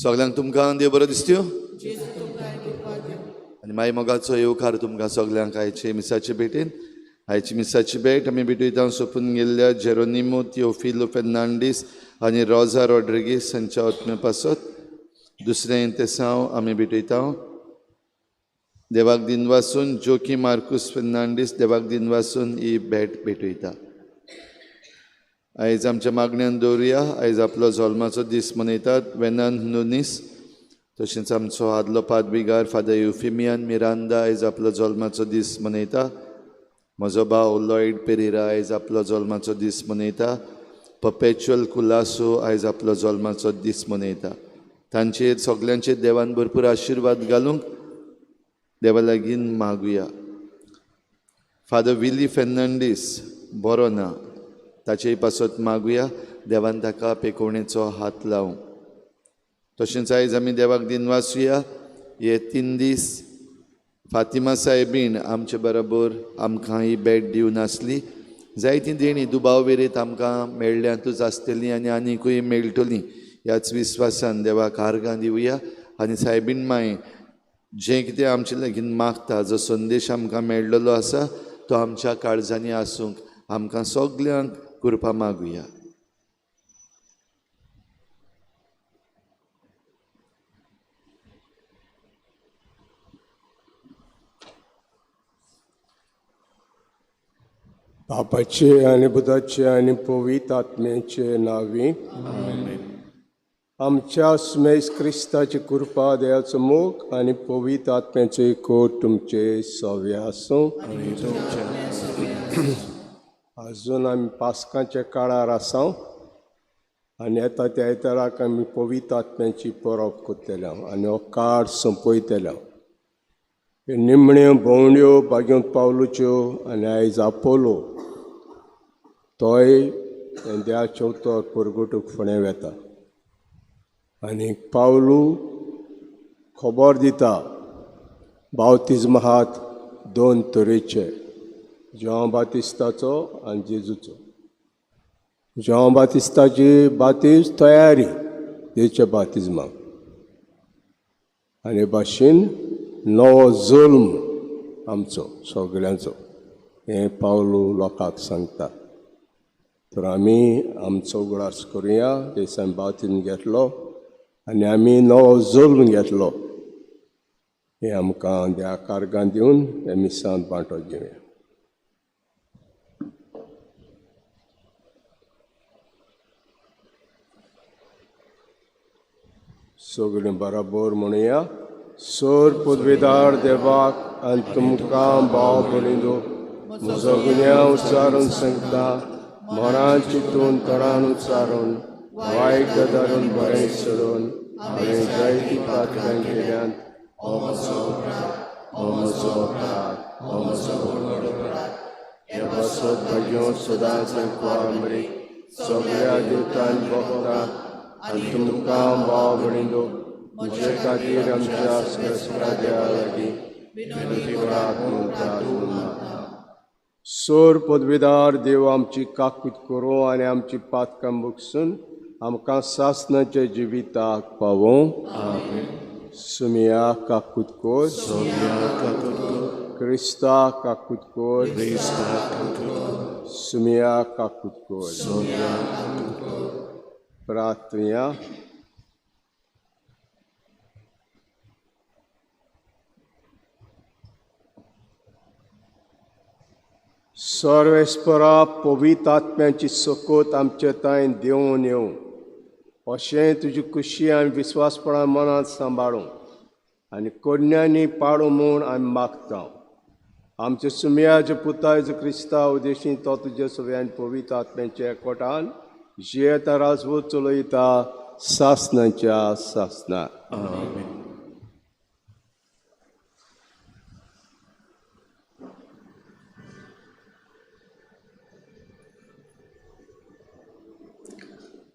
सगळ्यांक तुमकां देव बरो दिसत्यो आनी माई मोगाचो येवकार तुमकां सगळ्यांक आयचे मिसाचे भेटेन. आयची मिसाची भेट आमी भेटयता सोंपून गेल्ल्या जेरोनिमो तियोफिलो फेर्नांडीस आनी रोजा रॉड्रिगीस हांच्या आत्मे पासत. दुसरें इंतेसांव आमी भेटयता देवाक दिनवासून जोकी मार्कूस फेर्नांडीस देवाक दिनवासून ही भेट भेटयता. आयज आमच्या मागण्यान दवरुया. आयज आपलो जल्माचो दीस मनयतात वेनान नुनीस, तशेंच आमचो आदलो पादविगार फादर युफिमियान मिरांदा आयज आपलो जल्माचो दीस मनयता. म्हजो भाव लॉयड पेरेरा आयज आपलो जल्माचो दीस मनयता. पपेच्युअल कुलासो आयज आपलो जल्माचो दीस मनयता. तांचेर सगल्यांचेर देवान भरपूर आशिर्वाद घालूंक देवा लागीं मागुया. फादर विली फेर्नांडीस बरो ना, ताचेय पासत मागुया देवान ताका पेकोवणेचो हात लावं. तशेंच आयज आमी देवाक दिनवासुया हे 3 दीस फातिमा सायबीण आमचे बरोबर आमकां ही भेट दिवन आसली. जायतीं देणीं दुबाव वेरेत आमकां मेळ्ळ्यांतूच आसतलीं आनी आनीकूय मेळटलीं ह्याच विस्वासान देवाक आर्गां दिवया. आनी सायबीण माय जें कितें आमचे लागीं मागता, जो संदेश आमकां मेळ्ळलो आसा तो आमच्या काळजांनी आसूंक आमकां सगल्यांक कृपा मागुया. बापाचे आनी बुधाचे आनी पवित्र आत्म्याचे नांवी आमच्या सुमेस क्रिस्ताची कृपा, देवाचो मोग आनी पवित्र आत्म्याचो एकवट तुमचे सवे आसूं. अजून आमी पास्कांच्या काळार आसा आनी येता त्या आयताराक आमी पवित्र आत्म्याची परब करतले आनी हो काळ सोंपयतले. निमण्यो भोंवड्यो बागेंत पावलूच्यो आनी आयज आपोलो तोय देवाचें उतर परगटूंक फुडें वेता आनी पावलू खबर दिता बावतिज्म हात 2 तरेचे, जोआंव बातिस्ताचो आनी जेजूचो. जोआंव बातिस्ताची बातीज तयारी जेजूच्या बातिज्माक आनी भाशेन नवो जल्म आमचो सगळ्यांचो हें पावलू लोकांक सांगता. तर आमी आमचो उगडास करुया जेसान बातिज्म घेतलो आनी आमी नवो जल्म घेतलो हें आमकां देवा कार्गां दिवन हे मिसांत वांटो घेवया. सगळें बराबर म्हणुया. सोर पदवेदार देवाक आनी तुमकां भाव भयणींनो म्हजो गुन्यांव उच्चारून सांगता, मनान चिंतून तणान उच्चारून वायट गजालून बरें सोडून हांवें जायतीं पातकां केल्यांत. हो म्हजो अपराध, हो म्हजो अपराध, हो म्हजो व्हड अपराध. हे पासत भाग्यो सदांच कुवार सगळ्या देवतान भोगता आनी तुमकां भाव भयणींनो म्हजे खातीर आमच्या स्वेस्त्रा देवा लागीं विनंती करात. सोर पदवेदार देव आमची काकूत करूं आनी आमची पातकां बगसून आमकां सासणाच्या जिविताक पावों. सुमिया काकूत कोर, क्रिस्ता काकूत कोर, सुमिया काकूत कोर. प्रार्थना. सर्वेस्परा पवित्र आत्म्याची सकत आमचे तांय देंवून येवं अशें तुजी खुशी आनी विस्वासपणान मनांत सांबाळूं आनी कोन्यांनी पाडूं म्हूण आमी मागता. आमच्या सुमयाच्या पुता जेजू क्रिस्ता उदेशी तो तुजे सगळ्यान पवित्र आत्म्याच्या एकवटान जियेता राजवत चलयता सासनाच्या सासना.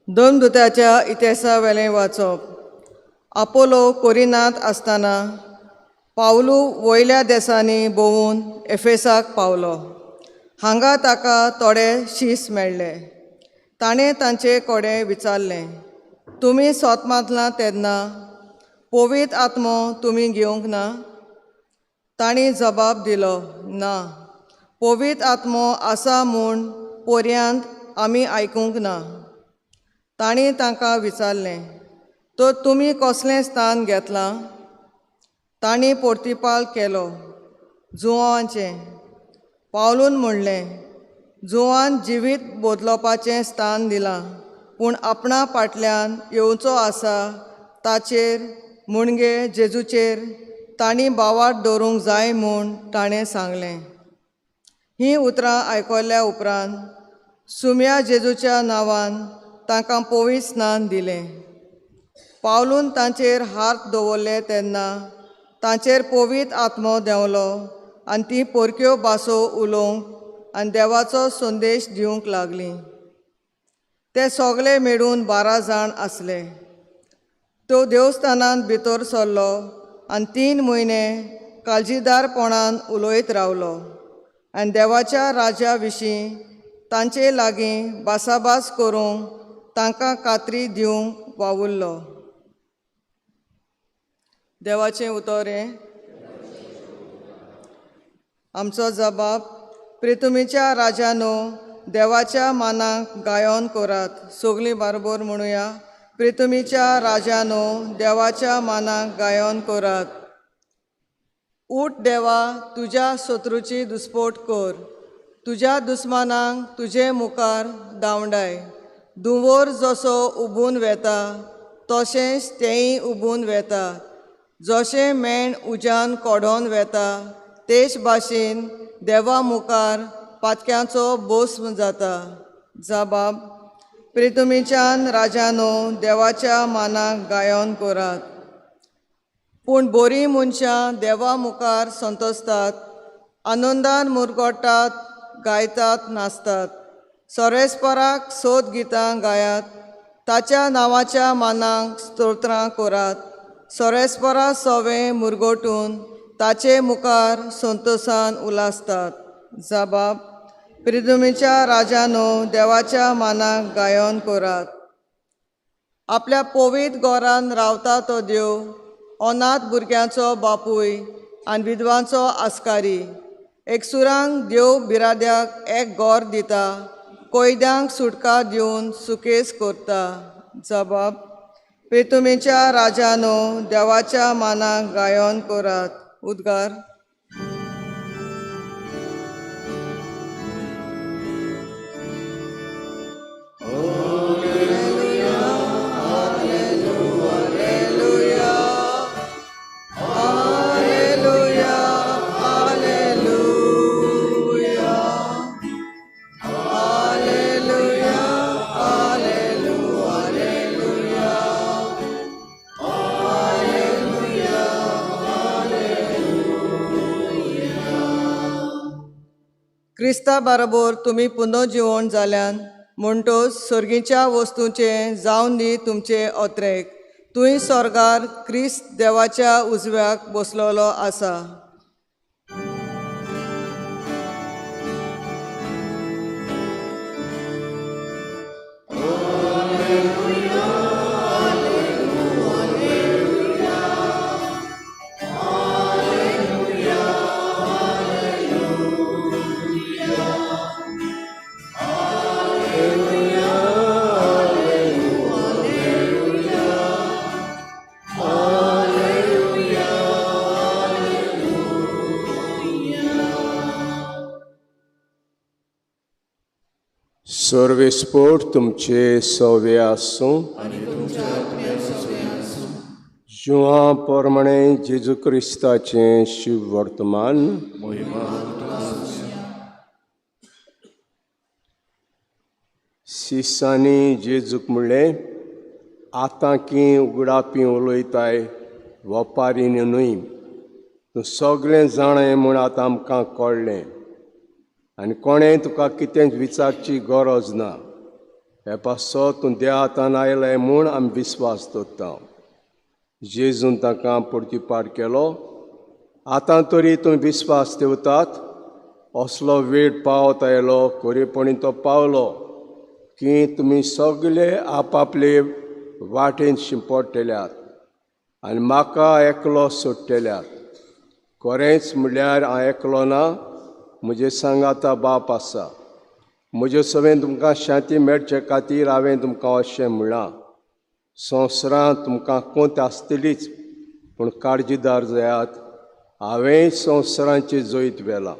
दोन दुत्याच्या इतिहासा वेलें वाचप. आपोलो कोरिनांत आसतना पावलू वयल्या देसांनी भोंवून एफेसाक पावलो. हांगा ताका थोडे शीस मेळ्ळे. ताणें तांचे कडेन विचारलें, तुमी सोतमातलां तेन्ना पवित्र आत्मो तुमी घेवंक ना? तांणी जबाब दिलो, ना, पवित्र आत्मो आसा म्हूण पोरयांत आमी आयकूंक ना. तांणी तांकां विचारलें, तर तुमी कसलें स्थान घेतलां? तांणी पोर्तिपाल केलो, जुवांचें. पावलून म्हणलें, जुवान जिवीत बदलोवपाचें स्थान दिलां, पूण आपणा फाटल्यान येवचो आसा ताचेर मुणगे जेजूचेर तांणी बावाट दवरूंक जाय म्हूण ताणें सांगलें. हीं उतरां आयकल्या उपरांत सुम्या जेजूच्या नांवान तांकां पवित्र स्नान दिलें. पावलून तांचेर हात दवरले तेन्ना तांचेर पवित्र आत्मो देंवलो आनी तीं परक्यो भासो उलोवंक आनी देवाचो संदेश दिवंक लागलीं. ते सगळे मेळून 12 जाण आसले. तो देवस्थानांत भितर सरलो आनी 3 म्हयने काळजीदारपणान उलयत रावलो आनी देवाच्या राजा विशीं तांचे लागीं भासाभास करूंक तांकां खात्री दिवंक वावुरलो. देवाचें उतर हें. आमचो जबाब, प्रितुमीच्या राजानो देवाच्या मानाक गायन करात. सगळीं बारबर म्हणुया, प्रितुमीच्या राजानो देवाच्या मानाक गायन करात. उठ देवा, तुज्या शत्रूची दुस्पोट कर, तुज्या दुस्मानांक तुजे मुखार धांवडाय. धुंवोर जसो उबून वेता तशेंच तेंय उबून वेता. जशें मेण उज्यान कोडोन वेता तेच भाशेन देवा मुखार पातक्यांचो भस्म जाता. जबाब, प्रितुमीच्यान राजानो देवाच्या मानाक गायन करात. पूण बोरीं मनशां देवा मुखार संतोसतात, आनंदान मुरगोटात, गायतात, नाचतात. सोरेस्पराक सोद गितां गायात, ताच्या नांवाच्या मानाक स्तोत्रां करात. सोरेस्परा सोवें मुरगोटून ताचे मुखार संतोसान उलासतात. जबाब, प्रिदुमीच्या राजानो देवाच्या मानाक गायन करात. आपल्या पवित्र गोरान रावता तो देव, अनाथ भुरग्यांचो बापूय आनी विधवांचो आस्कारी. एकसुरांक देव बिराद्याक एक गोर दिता, कोयद्यांक सुटका दिवन सुकेस करता. जबाब, प्रितुमीच्या राजानो देवाच्या मानाक गायन करात. उद्गार. क्रिस्ता बरोबर तुमी पुनर्जिवण जाल्यान म्हणटोच सर्गीच्या वस्तूंचें जावन दी तुमचे अत्रेक. तुंय स्वर्गार क्रिस्त देवाच्या उजव्याक बसलेलो आसा. सर्वेस्पोर तुमचे सवे आसूं. जुआं प्रमाणे जेजू क्रिस्ताचें शिव वर्तमान. सिसांनी जेजूक म्हणलें, आतां की उगडापी उलयताय वपारीन न्हय, तूं सगळें जाणें म्हूण आतां आमकां कळ्ळें आनी कोणें तुका कितेंच विचारची गरज ना. हे पासो तूं देवा हातान आयलें म्हूण आमी विस्वास दवरता. जेजून तांकां परतीपार केलो, आतां तरी तूं विस्वास दवरतात, असलो वेळ पावत आयलो, खरेपणी तो पावलो की तुमी सगळे आपआपले वाटेन शिंपडटल्यात आनी म्हाका एकलो सोडटल्यात. खरेंच म्हणल्यार हांव एकलो ना, म्हजे सांगाता बाप आसा. म्हजे सवें तुमकां शांती मेळचे खातीर हांवें तुमकां अशें म्हणलां. संवसारांत तुमकां कोंत आसतलीच, पूण काळजीदार जायात, हांवें संवसारांचें जैत व्हेलां.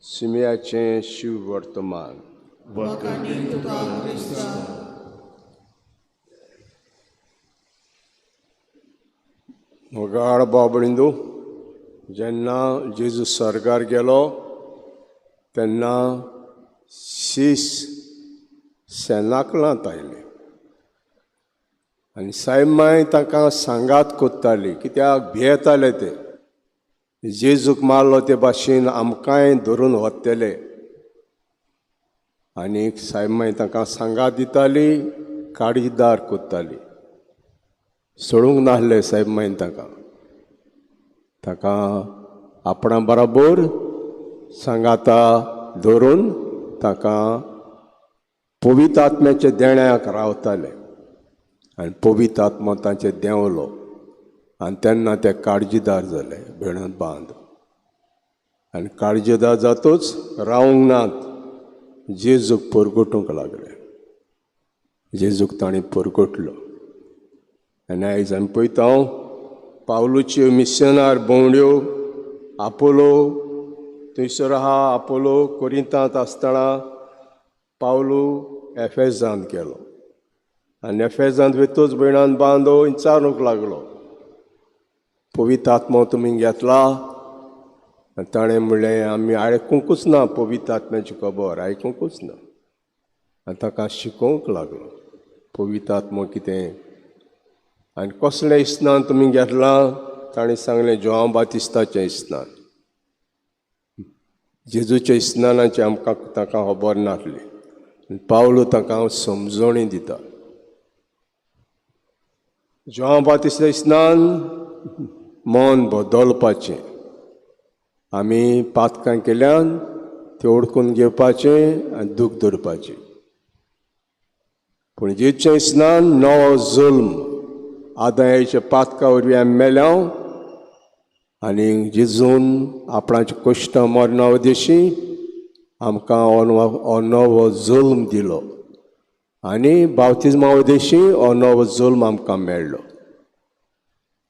सिमयाचें शिव वर्तमान. मोगाळ बाबडिंदू, जेन्ना जेजू सर्गार गेलो तेन्ना शीस सेनाकलांत आयले आनी सायब माय तांकां सांगात कोत्ताली, कित्याक भियेताले ते. जेजूक मारलो ते भाशेन आमकांय धरून व्हरतले. आनी सायब माय तांकां सांगात दिताली, काडीदार कोत्ताली, सोडूंक नासले सायब मायन तांकां. ताका आपणा बराबर सांगाता धरून ताका पवित्र आत्म्याच्या देण्याक रावताले आनी पवित्र आत्मा तांचे देंवलो आनी तेन्ना ते काळजीदार जाले भेणत बांद. आनी काळजीदार जातूच रावंक नात, जेजूक परगटूंक लागले. जेजूक तांणी परगटलो. आनी आयज आमी पळयता पावलूच्यो मिशनार भोंवड्यो, आपोलो थंयसर आहा, आपोलो कोरिंतांत आसतना पावलू एफेजांत गेलो आनी एफेजांत वयतूच भयणान बांदो विचारूंक लागलो, पवित्र आत्मो तुमी घेतला? आनी ताणें म्हणलें, आमी आयकुंकूच ना पवित्र आत्म्याची खबर, आयकुंकूच ना. आनी ताका शिकोवंक लागलो पवित्र आत्मो कितें आनी कसलें स्नान तुमी घेतलां? ताणें सांगलें, जोआंव बातिस्ताचें स्नान. जेजूच्या स्नानाचें आमकां ताका खबर नासली. पावलो ताका समजणी दिता, जोआंव बातिस्ताचें स्नान मन बदलपाचें, आमी पातकां केल्यान तें ओडकून घेवपाचें आनी दूख धरपाचें. पूण जेजूचें स्नान नवो जुल्म, आदायाच्या पातका वरवीं आमी मेल्या आनी जेजून आपणाचे कश्ट मरणा उद्देशी आमकां हो नवो जुल्म दिलो आनी बाप्तिज्मा उद्देशी हो नवो जुल्म आमकां मेळ्ळो.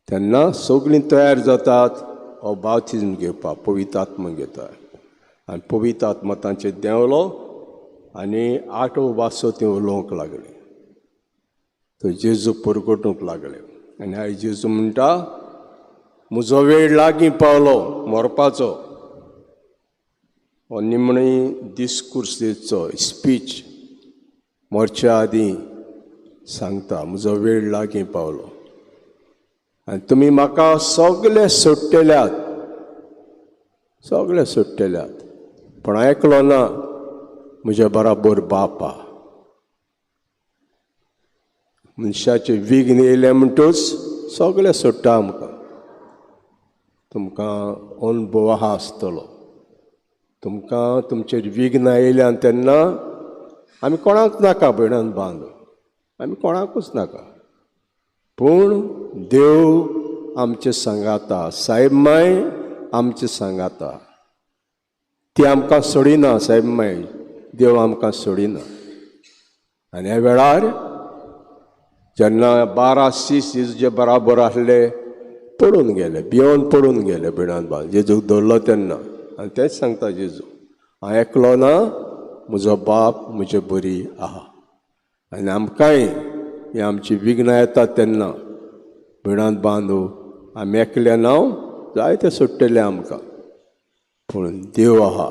तेन्ना सगळीं तयार जातात हो बाप्तिज्म घेवपाक, पवित्र आत्मा घेता आनी पवित्र आत्मा तांचेर देंवलो आनी आठव भासो ती उलोवंक लागले, तो जेजू परगटूंक लागले. आनी आयज जेजू म्हणटा, म्हजो वेळ लागीं पावलो मरपाचो. हो निमणी डिस्कुर्स दिवचो स्पीच मरच्या आदीं सांगता, म्हजो वेळ लागीं पावलो आनी तुमी म्हाका सगळे सोडटल्यात, सगळे सोडटल्यात, पूण आयकलो ना, म्हज्या बराबर बापा. मनशाचें विघ्न येयलें म्हणटूच सगळें सोडटा आमकां. तुमकां अनुभव आहा आसतलो, तुमकां तुमचेर विघ्न येयल्यान तेन्ना आमी कोणाक नाका भयणान बांद, आमी कोणाकूच नाका, पूण देव आमचे सांगाता, सायब माय आमचे सांगाता, ती आमकां सोडिना. सायब माय देव आमकां सोडिना. आनी ह्या वेळार जेन्ना 12 शीस जेजूचे बराबर आसले पडून गेले, भियोन पडून गेले भयणान बांद. जेजूक धरलो तेन्ना आनी तेंच सांगता जेजू, हांव एकलो ना, म्हजो बाप म्हजे बरी आहा. आनी आमकांय ही आमची विघ्नां येतात तेन्ना भिणांत बांदू आमी एकले नांव जायते सोडटले आमकां, पूण देव आहा,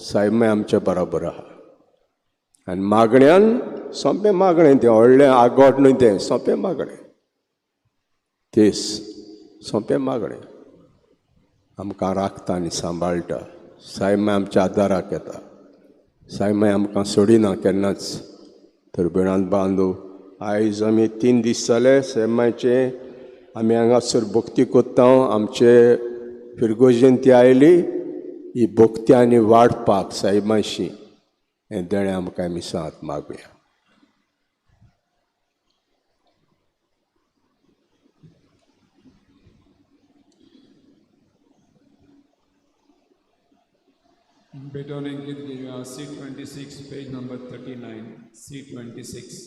सायमाय आमच्या बराबर आहा. आनी मागण्यान सोंपें मागणें तें, व्हडलें आगोट न्हय तें, सोंपें मागणें तेच सोंपें मागणें आमकां राखता आनी सांबाळटा. सायमाय आमच्या आदाराक येता, सायमाय आमकां सोडिना केन्नाच. तर भिणांत बांदू आयज आमी 3 दीस जाले सायमायचे आमी हांगासर भक्ती कोत्ता. आमचे फिरगोजेन ती आयली ही भक्ती आनी वाडपाक सायबाशी हें देणें आमकां मिसांत मागुया. Beethoven गीत घेवया C26 page number 39 C26.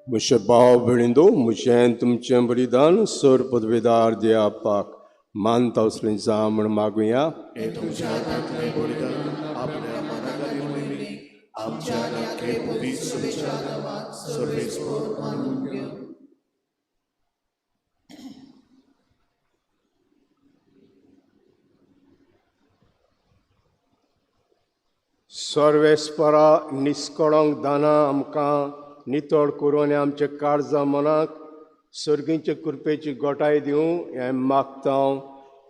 म्हजे भाव भयणींनो, म्हजें तुमचें बलिदान सर पदवेदार देवाक मानता असलें जावं म्हूण मागुया. सर्वेस्परा निस्कळंक दानां आमकां नितळ करून आमचे काळजा मनाक सर्गींचे कृपेची गोटाय दिवं हें मागता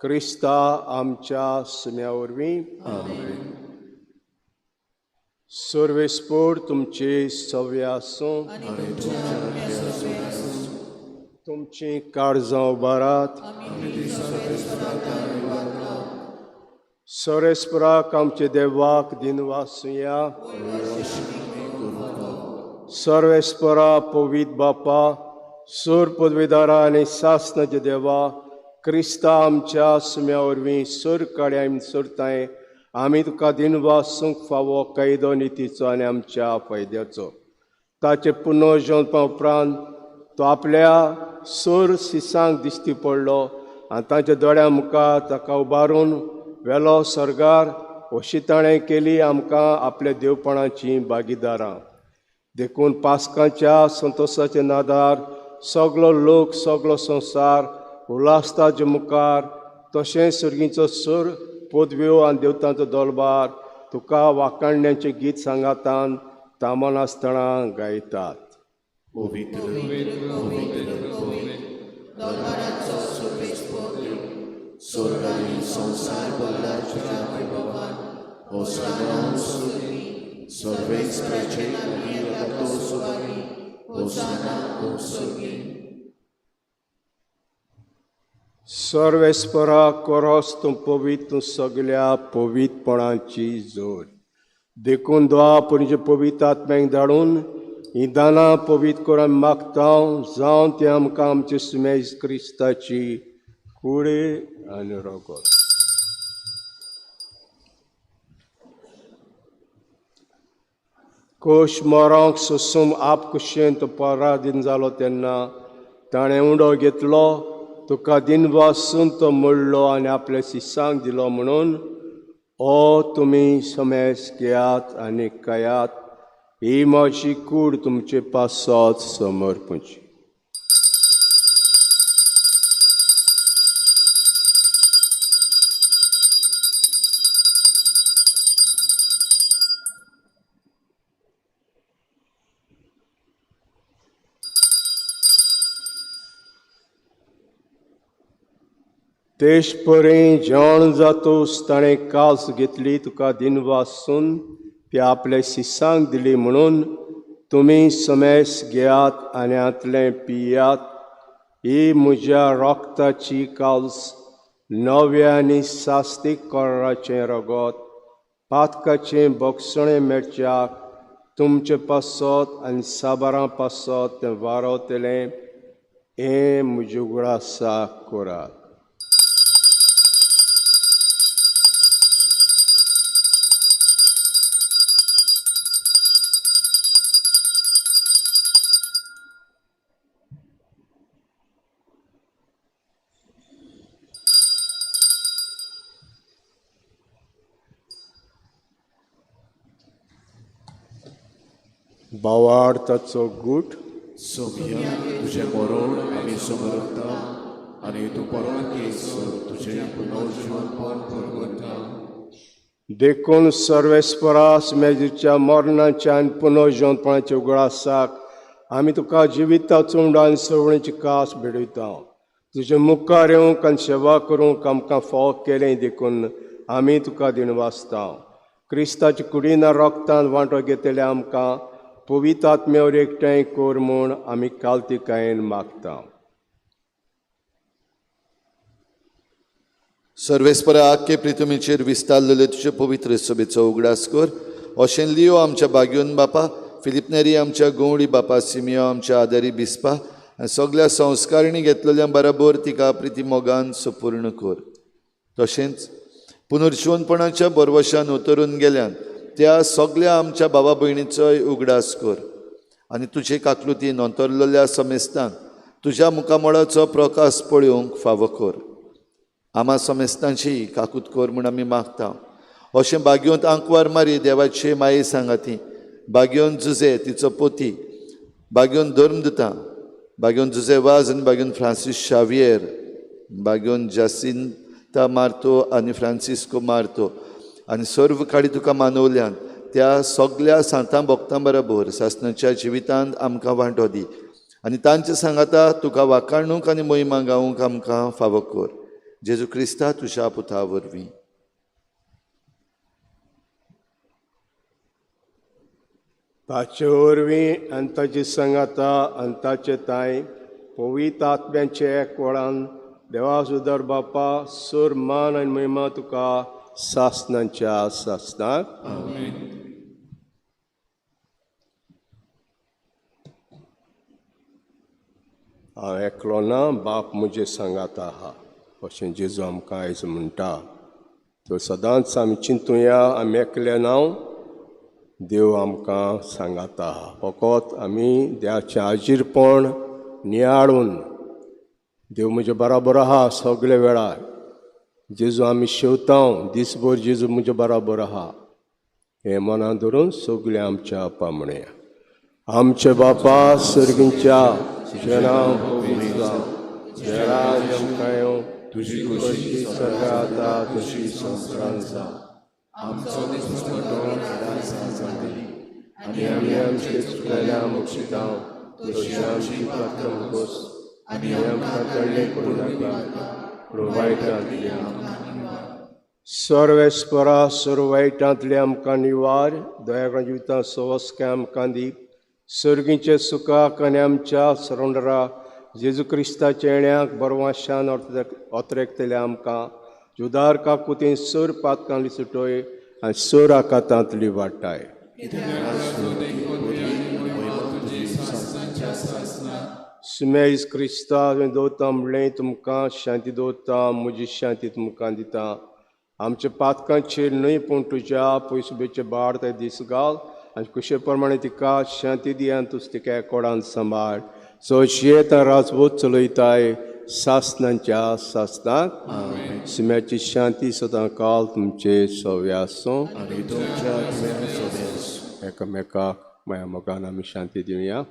क्रिस्ता आमच्या सुम्या वरवीं. सर्वेस्पोर तुमचे सव्य आसूं, तुमची काळजां उबारात. सर्वेस्पराक आमचे देवाक दिनवासुया. सर्वेस्परा पवित्र बापा, सूर पदवीदारा आनी सासनाचे देवा, क्रिस्ता आमच्या सुम्या वरवीं सूर काड्या सोरताय आमी तुका दिनवासूंक फावो कायदो नितीचो आनी आमच्या फायद्याचो. ताचे पुनर्जन्मा उपरांत तो आपल्या सूर सिसांक दिश्टी पडलो आनी ताच्या दोळ्या मुखार ताका उबारून वेलो सर्गार अशी ताणें केली आमकां आपल्या देवपणाची भागीदारां. देखून पास्काच्या संतोशाचे नादार सगलो लोक सगलो संवसार उल्हासताचे मुखार, तशेंच सर्गीचो सूर पदव्यो आनी देवतांचो दलबार तुका वाखाणण्याचें गीत सांगातान तामनासतना गायतात. सर्वेस्परा कोरोस तूं पवित्र, तूं सगल्या पवित्रपणाची जोड. देखून द्वा पुणजे पवित्र आत्म्यांक धाडून ही दानां पवित्र करून मागता जावन ते आमकां आमचे सुमेज क्रिस्ताची कुडी आनी रगत. कोश मोरांक सोसून आपकुशेन तो पराधीन जालो तेन्ना ताणें उंडो घेतलो, तुका दिनवासून तो मोडलो आनी आपल्या शिसांक दिलो म्हणून ओ तुमी समेस घेयात आनी खायात, ही म्हजी कूड तुमचे पासत समर्पणची. तेश परी जेवण जातूस ताणें कास घेतली, तुका दिनवासून ती आपल्या शिसांक दिली म्हणून तुमी समेस घेयात आनी हांतलें पियात, ही म्हज्या रोगताची काल्स, नव्या आनी सास्तीक कोराचें रगत, पातकाचें बोगसणें मेळच्याक तुमचे पासत आनी साबारां पासत तें वारवतलें, हें म्हज्या उगडासाक करात. भावार्थाचो गूट. सोमया तुजें मरण आमी समरता आनी तूं परत येयसर तुजें पुनर्जिवनपण परगटा. देखून सर्वेस्परास मेजूच्या मरणाच्या आनी पुनर्जिवनपणाच्या उगडासाक आमी तुका जिविताचो उंडो आनी सवणीची कास भेटयता. तुजे मुखार येवंक आनी सेवा करूंक आमकां फावो केलें देखून आमी तुका दिनवासता. क्रिस्ताच्या कुडीना रोगतान वांटो घेतले आमकां पवित्र आत्म्यावर एकठांय कर म्हूण आमी कालतिकायेन मागता. सर्वेस्परा आख्खे प्रितुमीचेर विस्तारलेले तुजे पवित्र सभेचो उगडास कर. अशें लियो आमच्या बागयोन बापा, फिलिपनेरी आमच्या गवळी बापा, सिमियो आमच्या आदारी बिस्पा आनी सगल्या संस्कारणी घेतलेल्या बराबर तिका प्रिती मोगान सुपूर्ण कर. तशेंच पुनर्जिवनपणाच्या बरवशान उतरून गेल्यान त्या सगल्या आमच्या बाबा भयणीचोय उगडास कर आनी तुजे काकलुतीन अंतरलेल्या समेस्तांक तुज्या मुखामळाचो प्रकाश पळोवंक फावो कर. आमा समेस्तांची काकूत कर म्हूण आमी मागता. अशें बागयोंत आंकवार मारी देवाचे माये सांगाती, बागयोन जुजे तिचो पोती, बागयोन धर्मदुता, बागयोन जुजे वाज आनी बागयोन फ्रांसीस शावियर, बागयोन जासिंता मार्तो आनी फ्रांसिस्को मार्तो आनी सर्व काडी तुका मानवल्यान त्या सगल्या सांतां भक्तां बरोबर सासणाच्या जिवितांत आमकां वांटो दी आनी तांचे सांगाता तुका वाखाणूंक आनी मोहिमा गावूंक आमकां फावो कर. जेजू क्रिस्ता तुज्या पुता वरवीं. ताचे वरवीं आनी ताची सांगाता आनी ताचे तांय पवित्र आत्म्याचे एकवळान देवा सुदर बापा सूर मान आनी महिमा तुका सासणाच्या सासणाक. हांव एकलो ना, बाप म्हजे सांगाता आहा अशें जेजू आमकां आयज म्हणटा. तर सदांच आमी चिंतुया आमी एकले नांव, देव आमकां सांगाता आहा. फकत आमी देवाचें आजीरपण नियाळून देव म्हजे बराबर आहा सगळे वेळार. जेजू आमी शेवता दिसभर जेजू म्हजे बराबर आहा हें मनान धरून सगळें आमच्या आपा म्हणया. आमचे बापा सर्गींच्या, तुजें नांव पवित्र जावं, तुजें राज्य आमकां येवं, तुजी तुजी सर्गांत तुजी संवसारांत जावं. आमचो दिसपट्टो आयज आमकां दी आनी आमी आमचे चुकलेल्या मोक्षिता तशी आमची पात्रां खोस आनी आमकां तडले करूं नाका, पूण वायटांतली आमकां. सर्वेस्परा सर्व वायटांतले आमकां निवार, दयागण जिवितांत सवस्काय आमकां दी, सर्गींचे सुखाक आनी आमच्या सरोंडरा जेजू क्रिस्ताच्या येण्याक बरवाशान अतरेकतले आमकां जुदार काकुतीन सर पातकांली सुटोय आनी सर आकातांतली वाटाय. सुमेज क्रिस्ता दवरता म्हणलें तुमकां शांती दवरता, म्हजी शांती तुमकां दिता. आमच्या पातकांचेर न्हय पूण तुज्या पयसुबेचे बाळ ते दीस घाल आनी कुशे प्रमाणे तिका शांती दी आनी तूं तिका कोडान सांबाळ सो शियेता राजबूत चलयताय सासनांच्या सासनाक. शिम्याची शांती सदां काल तुमचे सव्या आसूं. आनी तुमच्या आत्म्यान सदें आसूं. एकामेकाक माया मोगान आमी शांती दिवया.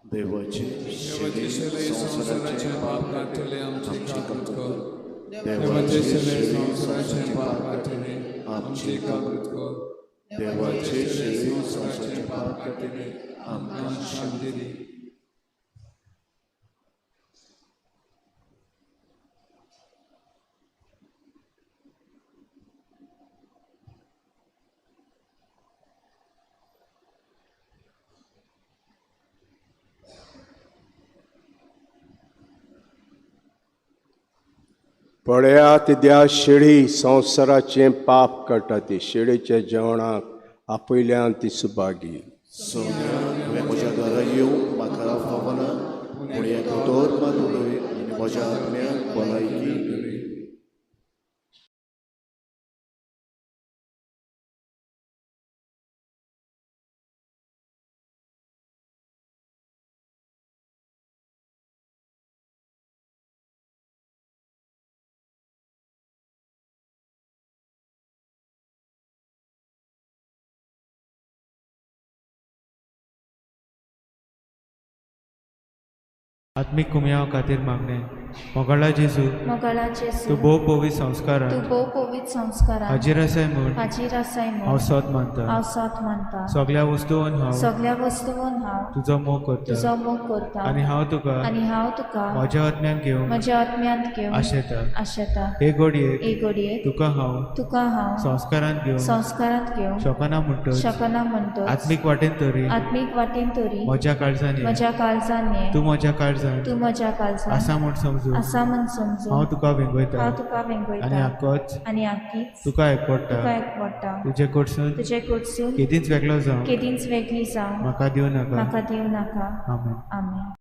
देवाचे देवाचे शेले संवसाराचे पाप काडटले आमची काकूत कर. देवाचे शेले संवसाराचे पाप काडटले आमची काकूत कर. देवाचे शेळी संवसाराचे पाप काडटले आमकां शांती दी. पळयात त्या शेळी संवसाराचें पाप काडटा ती शेळीच्या जेवणाक आपयल्यान ती सुभागी. सोन्या, तुवें म्हज्या घरा येवंक म्हाका फावना, पूण एक दोतोर मात उलय आनी म्हज्या आत्म्याक भलायकी दिली. आत्मीक कुमयाव खातीर मागणें. मोगाळा जेजू, मोगाळा जेजू, तूं भोव पवित्र संस्कारान तूं भोव पवित्र संस्कारान हाजीर आसाय म्हूण हाजीर आसाय हांव म्हूण सोद मानता. हांव सोद मानता. सगल्या वस्तून हांव सगल्या वस्तून हांव तुजो मोग करता तुजो मोग करता आनी हांव तुका आनी हांव तुका म्हज्या आत्म्यान घेवंक म्हज्या आत्म्यांत घेवन आशेता. आशेता. हे घडयेक हे घडयेक तुका हांव तुका हांव संस्कारान घेवंक संस्कारांत घेवंक शकना म्हणटच शकना म्हणटच आत्मीक वाटेन तरी आत्मीक वाटेन तरी म्हज्या काळजान ये. म्हज्या काळजान ये. तूं म्हज्या काळजान तूं म्हज्या काळजान आसा म्हूण समजून आसा म्हूण समजून हांव तुका वेंगयता हांव तुका आनी वेंगयता आकोच आनी आकीच तुका एकवडटा. तुका एकवडटा. तुजे कडसून तुजे कडसून केदींच वेगळो जावं केदींच वेगळी जावं म्हाका दिवं नाका. म्हाका दिवं नाका. आमेन. आमेन.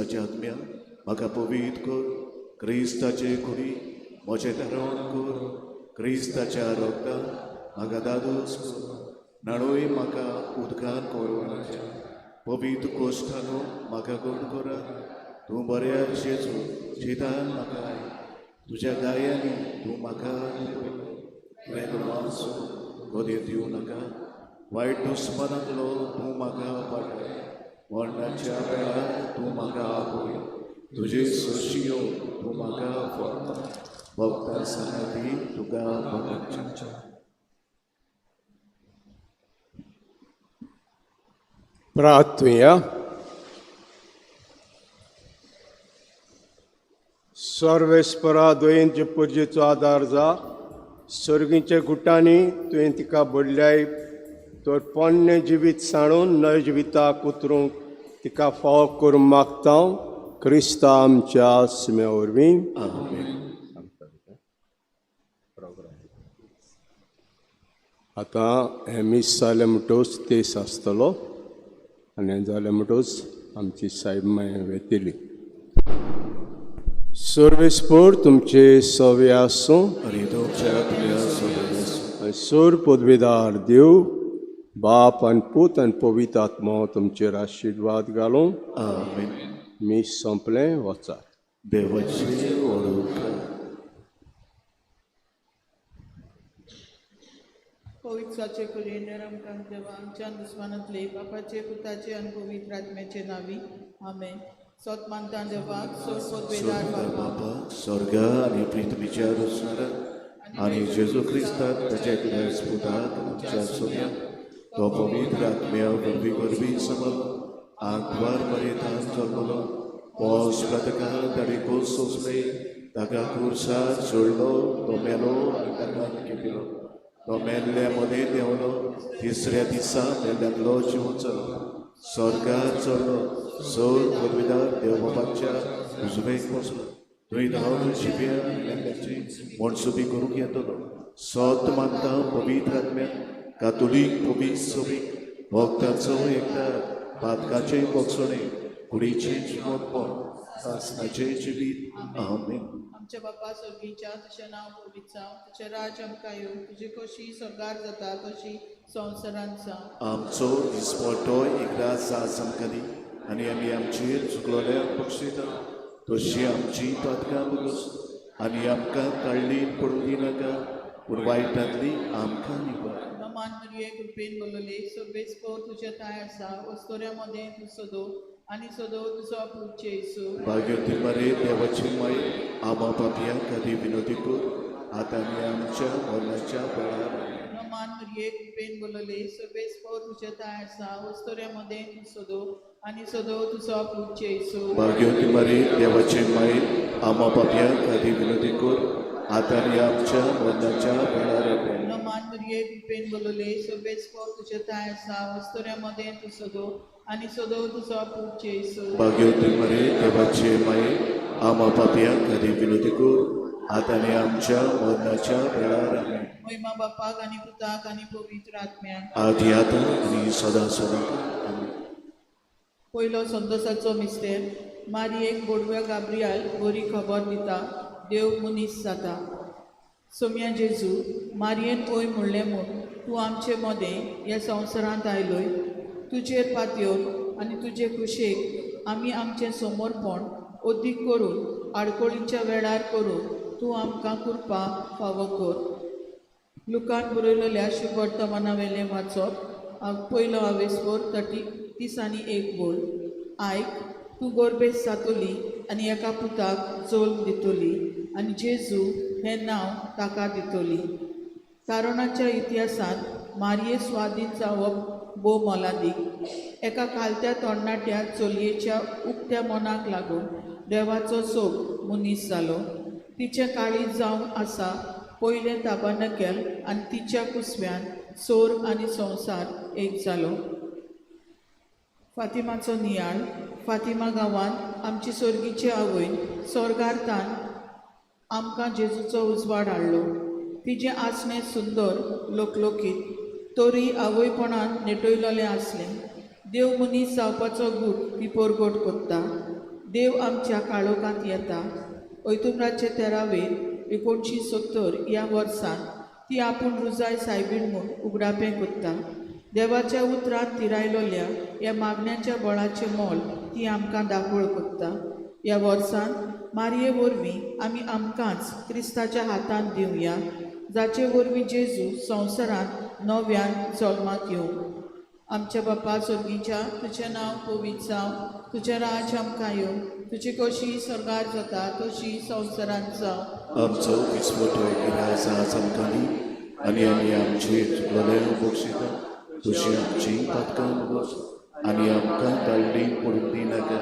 क्रिस्ताच्या आत्म्या म्हाका पवित्र कर. क्रिस्ताचे कुडी म्हजें धरण कर. क्रिस्ताच्या रोगतान म्हाका दादोस कर. न्हाणोय म्हाका उदकान कोरवणाच्या पवित्र कोश्टानो म्हाका गोड करात. तूं बऱ्या जेजू जितान म्हाका तुज्या गायांनी तूं म्हाका तुवें मानसो गोदे दिवं नाका. वायट दुस्मानांतलो तूं म्हाका वाटय. मरणाच्या वेळार तूं म्हाका आपय. तुजे सोशियो तूं म्हाका फळटा. भक्ता सांगाती तुका भगतच्या. प्रार्थुया. सर्वेस्परा दोयेंचे पुरजेचो आदार जा. सर्गीच्या गुटांनी तुवें तिका बडल्याय तर पोन्नें जिवीत सांडून नव्या जिविताक उतरूंक तिका फावो करूंक मागता क्रिस्ता आमच्या सिम्या वरवीं. आतां हें मीस जालें म्हणटकच तेस आसतलो आनी हें जालें म्हणटकच आमची सायब माय वेतली. सर्वेस्पर तुमचे सवे आसूं. आनी तुमच्या आत्म्या सगळे आसूं. आनी सोर पदवेदार देव बाप आनी पूत आनी पवित्र आत्मो तुमचेर आशिर्वाद घालूं. आमेन. मीस सोंपलें, वचात. देवाची ओळख. पवित्राचे कुलीन आमकां देवा आमच्या दुस्मानांतले बापाचे पुताचे आनी पवित्र आत्म्याचे नावी आमेन. सोत मानता देवाक सोर पदवेदार बापा बापा स्वर्ग आनी पृथ्वीच्या रचणाराक आनी जेजू क्रिस्ताक ताच्या एकल्याच पुताक आमच्या सोम्याक तो पवित्र आत्म्या वरवीं वरवीं समज आंकवार मरेतान जल्मलो. पोस प्रतकाल ताणें खोस सोंसले. ताका खुर्सार सोडलो. तो मेलो आनी ताका खेपिलो. तो मेल्ल्या मदें देंवलो. तिसऱ्या दिसा मेल्ल्यांतलो जीव चलो. स्वर्गार चडलो. सोर पदवीदार देव बाबाच्या उजवेक बसलो. थंय धांवन शिंप्या मेल्ल्याची मनसुबी करूंक येतलो. सत मानता पवित्र आत्म्या कातोलीक पवित्र सोबीक भक्ताचो एकदार पातकाचें बक्षणें कुडीचें जिवोतपण सासणाचें जिवीत. आमेन. आमच्या बापा सर्गीच्या तुजें नांव पवित्र जावं. तुजें राज्य आमकां येवं. तुजी कशी स्वर्गार जाता तशी संवसारांत जावं. आमचो दिसपटो एकदां सास आमकां दी आनी आमी आमचेर चुकलोल्यांक बक्षयता तशी आमची पातकां बगस आनी आमकां काडली पडूं दिनाका पूण वायटांतली आमकां निवार. नमान मरिये कृपेन बोलले सोबेच पो तुज्या थांय आसा. वस्तोऱ्या मदें तूं सदो आनी सदो तुजो पूत जेजू. भाग्यवती मरे देवाची माय आमा पापया खातीर विनोदी कर आतां आनी आमच्या मरणाच्या वेळार. नमान मरिये कृपेन बोलले सोबेच पो तुज्या थांय आसा. वस्तोऱ्या मदें तूं सदो आनी सदो तुजो पूत जेजू. भाग्यवती मरे देवाची माय आमा पापया खातीर विनोदी कर आतां आनी आमच्या मरणाच्या वेळार. नमान मरिये कृपेन बोलले सोबेच पो तुज्या थांय आसा. वस्तोऱ्या मदें तूं सदो आनी सदो तुजो पूत जेजू. भाग्यवती मरे देवाचे माये आमा पापया खातीर विनोदी कर आतां आनी आमच्या मरणाच्या वेळार. आमेन. महिमा बापाक आनी पुताक आनी पवित्र आत्म्याक आदी आतां आनी सदां सदां. आमेन. पयलो संतोसाचो मिस्तेर. मारयेक बोडव्या गाब्रियाल बरी खबर दिता देव मनीस जाता. सोम्या जेजू मारयेन ओय म्हणलें म्हूण तूं आमचे मदें ह्या संवसारांत आयलोय. तुजेर पातयेवन आनी तुजे खुशेक आमी आमचें समर्पण अदीक करून आडकोळीच्या वेळार करून तूं आमकां कृपा फावो कर. लुकान बरयलेल्या शुभवर्तमाना वेलें वाचप. पयलो हावेसभर 31 बोल. आयक, तूं गोरबेस जातली आनी एका पुताक जल्म दितली आनी जेजू हें नांव ताका दितली. तारणाच्या इतिहासांत मारये स्वाधीन जावप भोव मोलादीक. एका खालत्या तरणाट्या चलयेच्या उक्त्या मनाक लागून देवाचो सोब मनीस जालो. तिचें काळीज जावन आसा पयलें ताबानकेल आनी तिच्या कुसव्यान सोर आनी संवसार एक जालो. फातिमाचो नियाळ. फातिमा गांवांत आमची सोर्गीची आवयन सोर्गार्थान आमकां जेजूचो उजवाड हाडलो. तिजें आसणें सुंदर लोकलोकीत तरी आवयपणान नेटयलोलें आसलें. देव मनीस जावपाचो गूट ती परगट करता. देव आमच्या काळोखांत येता. ओयतुम्राचे तेरावेर 1970 ह्या वर्सान ती आपूण रुजाय सायबीण म्हूण उगडापें कोत्ता. देवाच्या उतरांत तिरायलोल्या ह्या मागण्याच्या बळाचें मोल ती आमकां दाखोळ कोत्ता. ह्या वर्सान मारये वरवीं आमी आमकांच क्रिस्ताच्या हातांत दिवया, जाचे वरवीं जेजू संवसारांत नव्यान जल्माक येवं. आमच्या बापा सोर्गीच्या, तुजें नांव पवित्र जावं, तुजें राज आमकां येवं, तुजी कशी स्वर्गार जाता तशी संवसारांत जावं. आमचो दिसवटो गिरास आज आमकां दी आनी आमी आमचे चुकलेले बक्षिता तशी आमची पातकां बस आनी आमकां ताळणी पडूंक दिनाका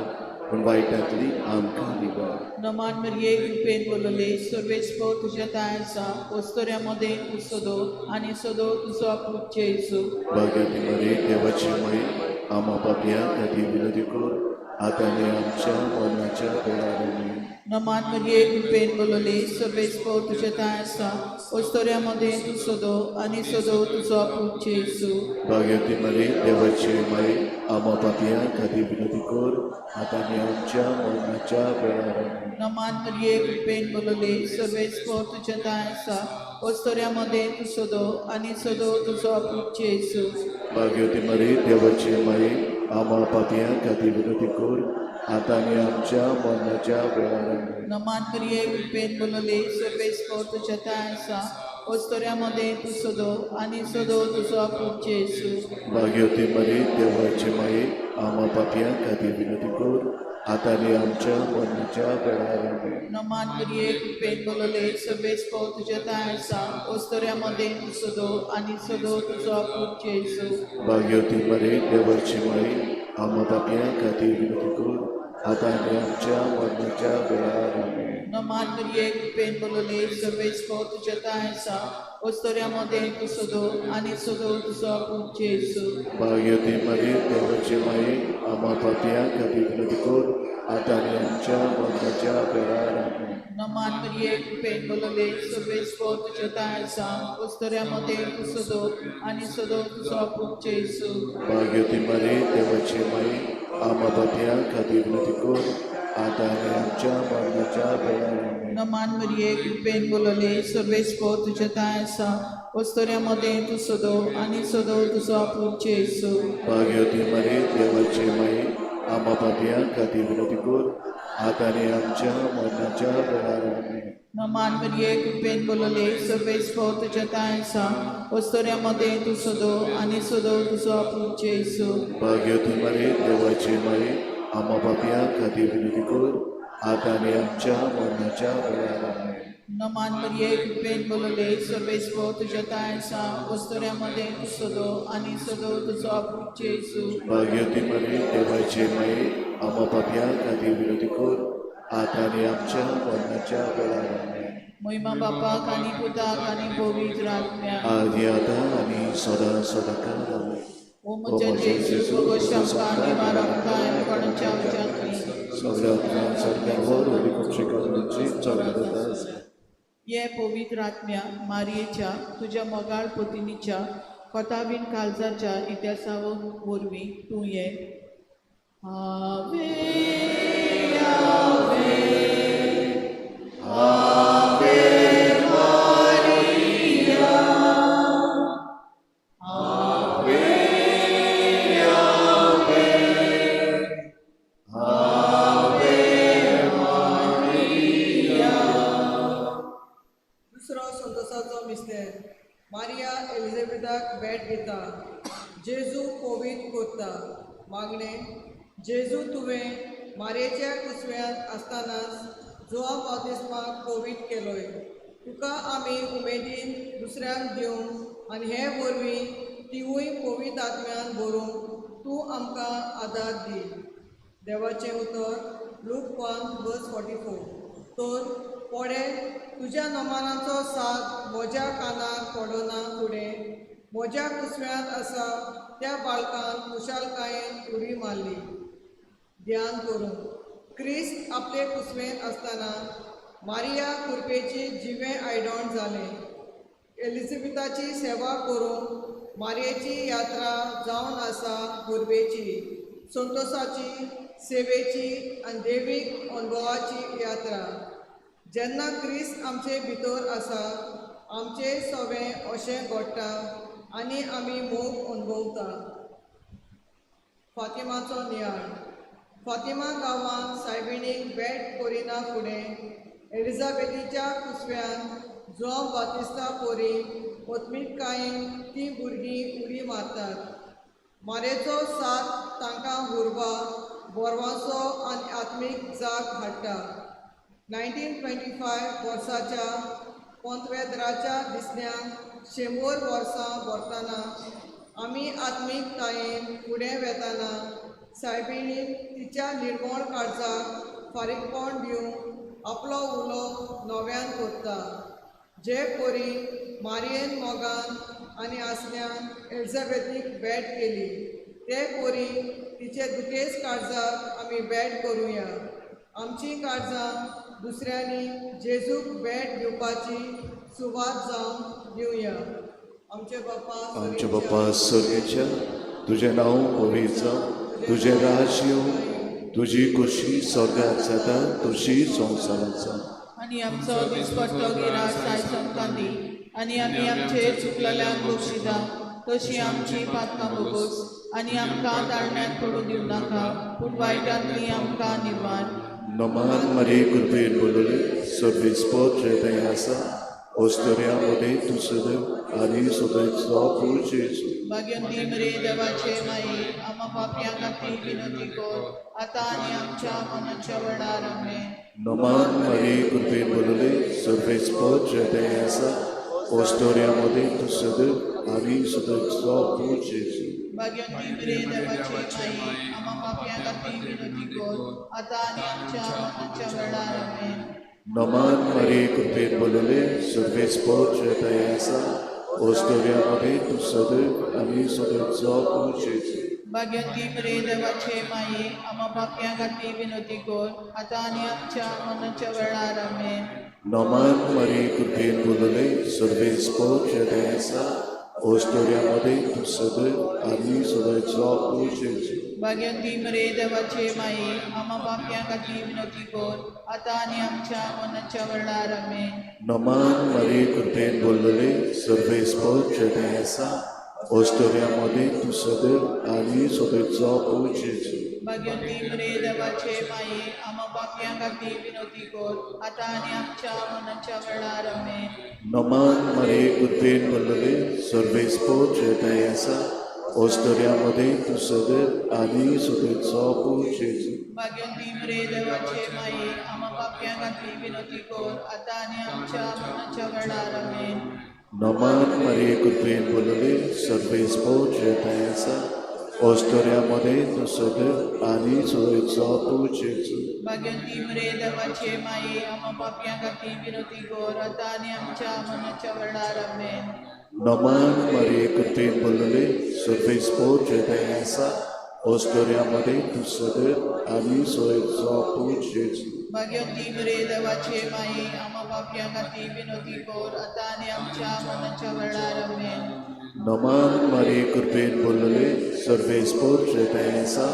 पूण वायटांतली आमकां दिवा. नमान मरिये, कृपेन बोलले, सर्वेस्पो तुज्या ताय आसा, वस्तोऱ्या मदें तूं सदो आनी सदो तुजो पूत जेजू. भाग्यवती मरिये, देवाची माई, आमा पापया खातीर विनंती कर आतां आनी आमच्या मरणाच्या वेळार. आमेन. नमान मरिये, कृपेन बोलले, सर्वेस्पो तुज्या ताय आसा, वस्तोऱ्या मदें तूं सदो आनी सदो तुजो पूत जेजू. भाग्यवती मरिये, देवाची माई, आमा पापया खातीर विनंती कर आतां आनी आमच्या मरणाच्या वेळार. आमेन. नमान मरिये, कृपेन बोलले, सर्वेस्पो तुज्या ताय आसा, वस्तोऱ्या मदें तूं सदो आनी सदो तुजो पूत जेजू. भाग्यवती मरिये, देवाची माई, आमा पापया खातीर विनंती कर आतां आनी आमच्या मरणाच्या वेळार. आमेन. नमान मरिये, कृपेन बोलले, सर्वेस्पो तुज्या ताय आसा, वस्तोऱ्या मदें तूं सदो आनी सदो तुजो पूत जेजू. भाग्यवती मरिये, देवाची माई, आमा पापया खातीर विनंती कर आतां आनी आमच्या मरणाच्या वेळार. आमेन. नमान मरिये, कृपेन बोलले, सर्वेस्पो तुज्या ताय आसा, वस्तोऱ्या मदें तूं सदो आनी सदो तुजो पूत जेजू. भाग्यवती मरिये, देवाची माई, आमा पापया खातीर विनंती कर आतां आनी आमच्या मरणाच्या वेळार. आमेन. नमान मरिये, कृपेन बोलले, सर्वेस्पो तुज्या ताय आसा, वस्तोऱ्या मदें तूं सदो आनी सदो तुजो पूत जेजू. भाग्यवती मरिये, देवाची माई, आमा पापया खातीर विनंती कर आतां आनी आमच्या मरणाच्या वेळार. आमेन. नमान मरिये, कृपेन बोलले, सर्वेस्पो तुज्या ताय आसा, वस्तोऱ्या मदें तूं सदो आनी सदो तुजो पूत जेजू. भाग्यवती मरिये, देवाची माई, आमा पापया खातीर विनंती कर आतां आनी आमच्या मरणाच्या वेळार. आमेन. नमान मरिये, कृपेन बोलले, सर्वेस्पो तुज्या ताय आसा, वस्तोऱ्या मदें तूं सदो आनी सदो तुजो पूत जेजू. भाग्यवती मरिये, देवाची माई, आमा पापया खातीर विनंती कर आतां आनी आमच्या मरणाच्या वेळार. आमेन. नमान मरिये, कृपेन बोलले, सर्वेस्पो तुज्या ताय आसा, वस्तोऱ्या मदें तूं सदो आनी सदो तुजो पूत जेजू. भाग्यवती मरिये, देवाची माई, आमा पापया खातीर विनंती कर आतां आनी आमच्या मरणाच्या वेळार. आमेन. नमान मरिये, कृपेन बोलले, सर्वेस्पो तुज्या ताय आसा, वस्तोऱ्या मदें तूं सदो आनी सदो तुजो पूत जेजू. भाग्यवती मरिये, देवाची माई, आमा पापया खातीर विनंती कर आतां आनी आमच्या मरणाच्या वेळार. आमेन. महिमा बापाक आनी पुताक आनी पवित्र आत्म्याक, आदी आतां आनी सदां सदां काल. आमेन. ओ म्हज्या जेजू, भोगोश आमकां निवार आमकां कोणाच्या उज्यांतली सगळ्या सारक्यावर खुबशी चलत. ये पवित्र आत्म्या, मारयेच्या तुज्या मोगाळ पतिनीच्या कोतावीन काळजाच्या इतिहासा वरवीं तूं ये. आवे, आवे, आवे मारिया, आवे, आवे, आवे मारिया. दुसरो संतोसाचो मिस्तेर. मारिया एलिझाबेथाक भेट दिता. जेजू पवित्र कोत्ता. मागणें. जेजू, तुवें मारयेच्या कुसव्यांत आसतनाच जुवांव बाप्तिस्माक पवित्र केलोय. तुका आमी उमेदीन दुसऱ्यांक दिवंक आनी हे वरवीं तिवूय पवित्र आत्म्यान भरूंक तूं आमकां आदार दी. देवाचें उतर लूक 1:44. तर पोडे तुज्या नमानाचो साद म्हज्या कानार पडना फुडें म्हज्या कुसव्यांत आसा त्या बाळकान खुशालकायेन उडी मारली. ध्यान करूंक क्रिस्त आपले कुसवेंत आसतना मारिया कुरपेची जिवें आयडण जालें. एलिझाबेथाची सेवा करूंक मारयेची यात्रा जावन आसा कुरबेची, संतोसाची. सेवेची आनी देवीक अनुभवाची यात्रा. जेन्ना क्रिस्त आमचे भितर आसा आमचे सवें अशें घडटा आनी आमी मोग अनुभवता. फातिमाचो नियाळ. फातिमा गांवांत सायबिणीक भेट करिना फुडें एलिझाबेथीच्या कुसव्यान जुआंव बातिस्ता पोरी ओतमिकायेन तीं भुरगीं उडी मारतात. मारेचो साथ तांकां हुरवा बोरवांचो आनी आत्मीक जाग हाडटा. 1925 वर्साच्या पोंतवेद्राच्या दिसण्यांक 100 वर्सां भरतना आमी आत्मीकतायेन फुडें वेतना सायबिणीन तिच्या निर्मळ काळजाक फारीकपण दिवंक आपलो उलो नव्यान करता. जे परी मारयेन मोगान आनी आसल्यान एलिझाबेथीक भेट केली ते परी तिचे दुखेस काळजाक आमी भेट करुया. आमची काळजां दुसऱ्यांनी जेजूक भेट दिवपाची सुवात जावन दिवया. आमचे बापा आमच्या बापा सर्गेच्या, तुजें नांव पवित्र जावं, तुजें राज्य येवं, तुजी खोशी स्वर्गात जाता तशी संवसारांत जावं. आनी आमचो दिसपट्टो गिरास आयज आमकां दी आनी आमी आमचे चुकलेल्यांक बक्षिता तशी आमची पातकां भोगोस आनी आमकां ताळण्यांत पडूं दिवं नाका पूण वायटांतली आमकां निर्वाण. नमान मरे कृपेन बोलले सर्वेस्पर जें आसा ओस्तोऱ्या मदें तूं सदैव आनी सदैव पूज जेजू. भाग्यवंती मरे देवाचे माये आम्हा पापयां खातीर विनंती कर आतां आनी आमच्या मनाच्या वेळार. आमेन. नमान मरे कृपेन बोलले सर्वेस्पर जें आसा ओस्तोऱ्या मदें तूं सदैव आनी सदैव पूज जेजू. भाग्यवंती मरे देवाचे माये आम्हा पापयां खातीर विनंती कर आतां आनी आमच्या मनाच्या वेळार. आमेन. नमान मरे कृपेन बोलले सर्वेस्पर जें आसा ओस्तोऱ्या मदें तूं सदैव आनी सदैव पूज जेजू. भाग्यवंती मरे देवाचे माये आम्हा पापयां खातीर विनंती कर आतां आनी आमच्या मनाच्या वेळार. आमेन. नमान मरे कृपेन बोलले सर्वेस्पर जें आसा ओस्तोऱ्या मदें तूं सदैव आनी सदैव पूज जेजू. भाग्यवंती मरे देवाचे माये आम्हा पापयां खातीर विनंती कर आतां आनी आमच्या मनाच्या वेळार. आमेन. नमान मरे कृपेन बोलले सर्वेस्पर जें आसा ओस्तोऱ्या मदें तूं सदैव आनी सदैव पूज जेजू. भाग्यवंती मरे देवाचे माये आम्हा पापयां खातीर विनंती कर आतां आनी आमच्या मनाच्या वेळार. आमेन. नमान मरे कृपेन बोलले सर्वेस्पर जें आसा ओस्तोऱ्या मदें तूं सदैव आनी सदैव पूज जेजू. भाग्यवंती मरे देवाचे माये आम्हा पापयां खातीर विनंती कर आतां आनी आमच्या मनाच्या वेळार. आमेन. नमान मरे कृपेन बोलले सर्वेस्पर जें आसा ओस्तोऱ्या मदें तूं सदैव आनी सदैव पूज जेजू. भाग्यवंती मरे देवाचे माये आम्हा पापयां खातीर विनंती कर आतां आनी आमच्या मनाच्या वेळार. आमेन. नमान मरे कृपेन बोलले सर्वेस्पर जें आसा ओस्तोऱ्या मदें तूं सदैव आनी सदैव पूज जेजू. भाग्यवंती मरे देवाचे माये आम्हा पापयां खातीर विनंती कर आतां आनी आमच्या मनाच्या वेळार. आमेन. नमान मरे कृपेन बोलले सर्वेस्पर जें आसा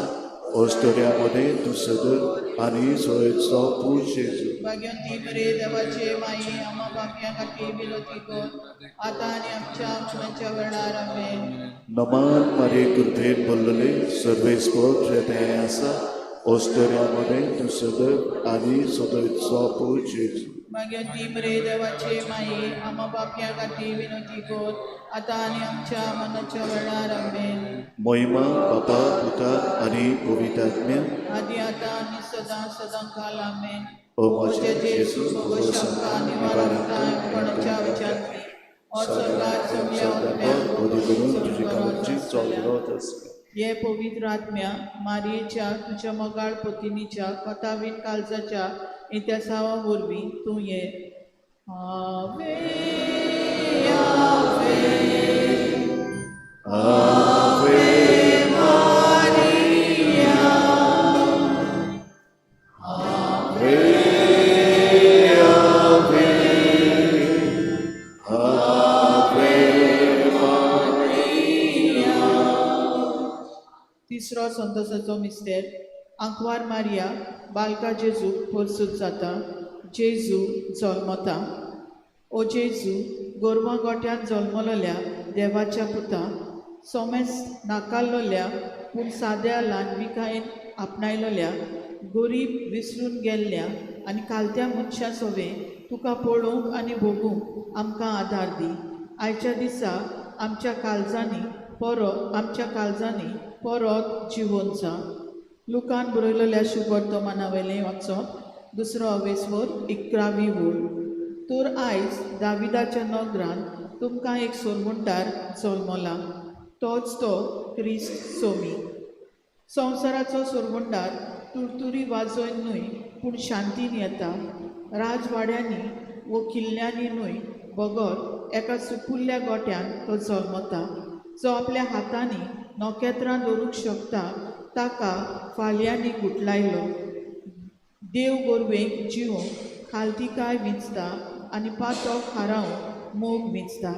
ओस्तोऱ्या मदें तूं सदैव आनी सदैव पूज जेजू. भाग्यवंती मरे देवाचे माये आम्हा पापयां खातीर विनंती कर आतां आनी आमच्या मनाच्या वेळार. आमेन. नमान मरे कृपेन बोलले सर्वेस्पर जें आसा ओस्तोऱ्या मदें तूं सदैव आनी सदैव पूज जेजू. भाग्यवंती मरे देवाचे माये आम्हा पापयां खातीर विनंती कर आतां आनी आमच्या मनाच्या वेळार. आमेन. महिमा बापा पुता आनी पवित्र आत्म्या आदी आतां आनी सदां सदां काल. आमेन. ओ म्हज्या जेजू शंका निवारण कोणाच्या विचारती हे पवित्र आत्म्या मारयेच्या तुझ्या मोगाळ पतिनीच्या कथावीन काळजाच्या इतिहासावा वरवीं तूं ये. आवे आवे आवे मारिया आवे आवे आवे मारिया. तिसरो संतोषाचो मिस्तेर. आंकवार मारिया बालका जेजू परसूत जाता. जेजू जल्मता. ओ जेजू, गोरवां गोट्यांत जल्मलोल्या देवाच्या पुता, सोमेस नाकाल्लोल्या पूण साद्या ल्हानविकायेन आपणायलोल्या गोरीब विसरून गेल्ल्या आनी कालत्या मनशां सोवे तुका पळोवंक आनी भोगूंक आमकां आदार दी. आयच्या दिसा आमच्या काळजांनी परत जिवोन जा. लुकान बरयलेल्या शुभवर्तमाना वयलें वाचप. दुसरो अवेस्वर 11वी वळ. तर आयज दाविदाच्या नगरान तुमकां एक सोरमुंडार जल्मला, तोच तो क्रिस्त सोमी. संवसाराचो सोरमुंडार तुरतुरी वाजोवन न्हय पूण शांतीन येता. राजवाड्यांनी वो किल्ल्यांनी न्हय बगर एका सुपुल्ल्या गोट्यान तो जल्मता. जो आपल्या हातांनी नखेत्रां दवरूंक शकता ताका फाल्यांनी गुटलायलो. देव गोरवेक जिवोवंक खालतिकाय विंचता आनी पातक हारावंक मोग विंचता.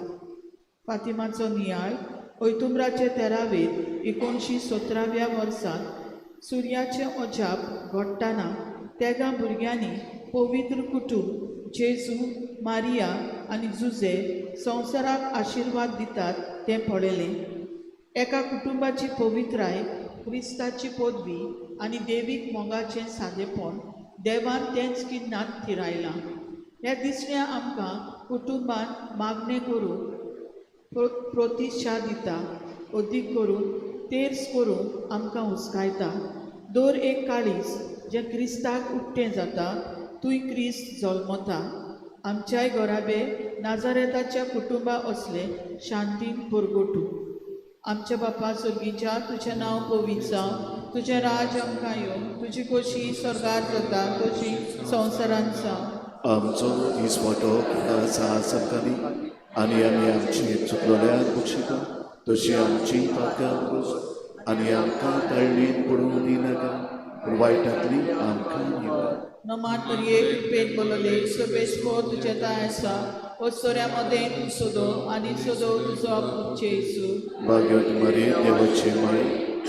फातिमाचो नियाळ. ओयतुम्बराचे तेरावेर 1917व्या वर्सांत सुर्याचें अजाप घडटना तेगां भुरग्यांनी पवित्र कुटूंब जेजू, मारिया आनी जुजे संवसाराक आशिर्वाद दितात तें पळयलें. एका कुटुंबाची पवित्राय, क्रिस्ताची पदवी आनी देवीक मोगाचें सादेपण देवान तेंच किन्नात थिरायलां. ह्या दिसण्या आमकां कुटुंबान मागणें करूंक प्रोतिशा दिता, अदीक करून तेर्स करूंक आमकां हुस्कायता. दर एक काळीज जें क्रिस्ताक उट्टें जाता थंय क्रिस्त जल्मता. आमच्याय घराबे नाजारेताच्या कुटुंबा असले शांतीन परगटूं. आमच्या बापा सर्गीच्या, तुजें नांव पवित्र जावं, तुजें राज आमकां येवं, तुजी खोशी स्वर्गार जाता तशी संवसारांत जावं. आमचो दिसवाटो आज आमकां दी आनी आमी आमची चुकलोल्यांक बक्षिता तशी आमची पातकां पुस आनी आमकां तळणीन पडूंक दिनाका पूण वायटांतली आमकां निवार. नमान मरिये, कृपेन बोलले, सर्वेस्पर तुजें ताय आसा, वस्तोऱ्या मदें तूं सोदो आनी सोदो तुजो पूत जेजू. भाग्यवती मरिये, देवाची माय,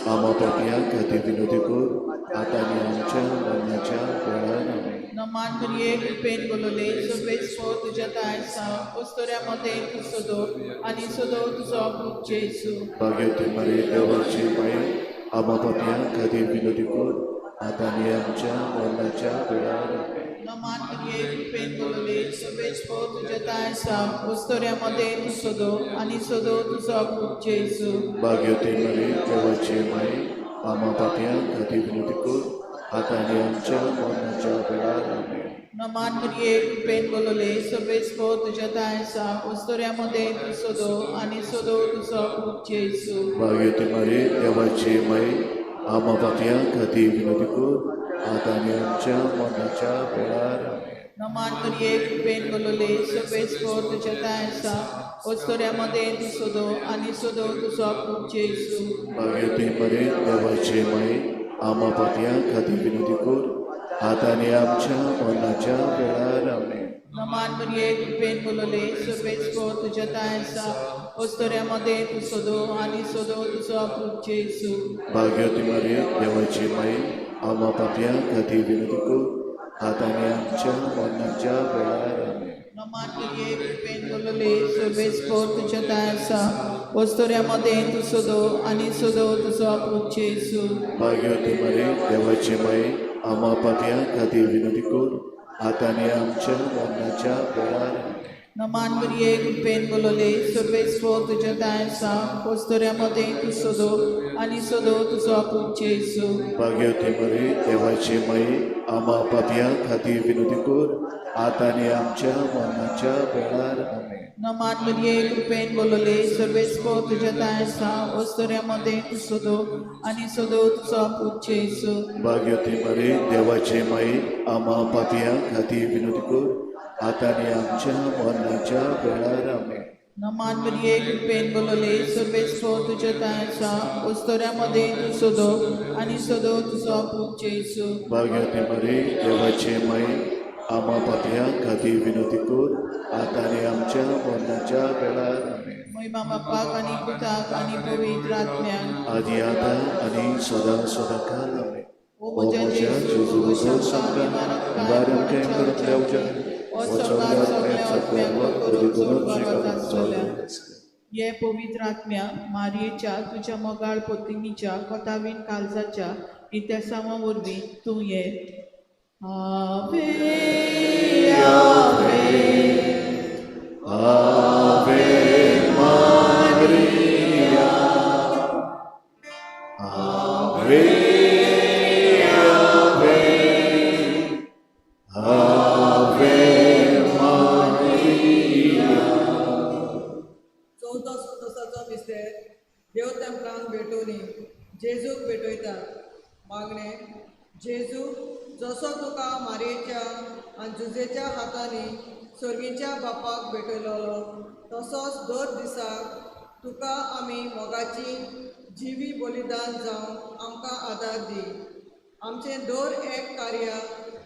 आमा पापयां खातीर विनोदी कर आतां आनी आमच्या मरणाच्या वेळार. आमेन. नमान मरिये, कृपेन बोलले, सर्वेस्पर तुजें ताय आसा, वस्तोऱ्या मदें तूं सोदो आनी सोदो तुजो पूत जेजू. भाग्यवती मरिये, देवाची माय, आमा पापयां खातीर विनोदी कर आतां आनी आमच्या मरणाच्या वेळार. आमेन. नमान मरिये, कृपेन बोलले, सर्वेस्पर तुजें ताय आसा, वस्तोऱ्या मदें तूं सोदो आनी सोदो तुजो पूत जेजू. भाग्यवती मरिये, देवाची माय, आमा पापयां खातीर विनोदी कर आतां आनी आमच्या मरणाच्या वेळार. आमेन. नमान मरिये, कृपेन बोलले, सर्वेस्पर तुजें ताय आसा, वस्तोऱ्या मदें तूं सोदो आनी सोदो तुजो पूत जेजू. भाग्यवती मरिये, देवाची माय, आमा पापयां खातीर विनोदी कर आतां आनी आमच्या मरणाच्या वेळार. आमेन. नमान मरिये, कृपेन बोलले, सर्वेस्पर तुजें ताय आसा, वस्तोऱ्या मदें तूं सोदो आनी सोदो तुजो पूत जेजू. भाग्यवती मरिये, देवाची माय, आमा पापयां खातीर विनोदी कर आतां आनी आमच्या मरणाच्या वेळार. आमेन. नमान मरिये, कृपेन बोलले, सर्वेस्पर तुजें ताय आसा, वस्तोऱ्या मदें तूं सोदो आनी सोदो तुजो पूत जेजू. भाग्यवती मरिये, देवाची माय, आमा पापयां खातीर विनोदी कर आतां आनी आमच्या मरणाच्या वेळार. आमेन. नमान मरिये, कृपेन बोलले, सर्वेस्पर तुजें ताय आसा, वस्तोऱ्या मदें तूं सोदो आनी सोदो तुजो पूत जेजू. भाग्यवती मरिये, देवाची माय, आमा पापयां खातीर विनोदी कर आतां आनी आमच्या मरणाच्या वेळार. आमेन. नमान मरिये, कृपेन बोलले, सर्वेस्पर तुजें ताय आसा, वस्तोऱ्या मदें तूं सोदो आनी सोदो तुजो पूत जेजू. भाग्यवती मरिये, देवाची माय, आमा पापयां खातीर विनोदी कर आतां आनी आमच्या मरणाच्या वेळार. आमेन. नमान मरिये, कृपेन बोलले, सर्वेस्पर तुजें ताय आसा, वस्तोऱ्या मदें तूं सोदो आनी सोदो तुजो पूत जेजू. भाग्यवती मरिये, देवाची माय, आमा पापयां खातीर विनोदी कर आतां आनी आमच्या मरणाच्या वेळार. आमेन. नमान मरिये, कृपेन बोलले, सर्वेस्पर तुजें ताय आसा, वस्तोऱ्या मदें तूं सोदो आनी सोदो तुजो पूत जेजू. भाग्यवती मरिये, देवाची माय, आमा पापयां खातीर विनोदी कर आतां आनी आमच्या मरणाच्या वेळार. आमेन. महिमा बापाक आनी पुताक आनी पवित्र आत्म्याक. आदी आतां आनी सदां सदां काल. आमेन. ओ म्हज्या जेजू, म्हजो निवारण कांय पडच्या हो संवसार सगळ्या आत्म्यांक करून स्वर्गाक आसतल्या. हे पवित्र आत्म्या मारयेच्या तुज्या मोगाळ पत्नीच्या कोतावीन काळजाच्या इतिहासावा वरवीं तूं ये. आवे आवे आवे मारिया, आवे आवे आवे मारिया. चवथो संतोसाचो मिस्तेर देव तेंपलान भेटोवनी जेजूक भेटयता. मागणें, जेजू जसो तुका मारयेच्या आनी जुजेच्या हातांनी सर्गीच्या बापाक भेटयलोलो तसोच दर दिसाक तुका आमी मोगाची जिवी बलिदान जावन आमकां आदार दी. आमचें दर एक कार्य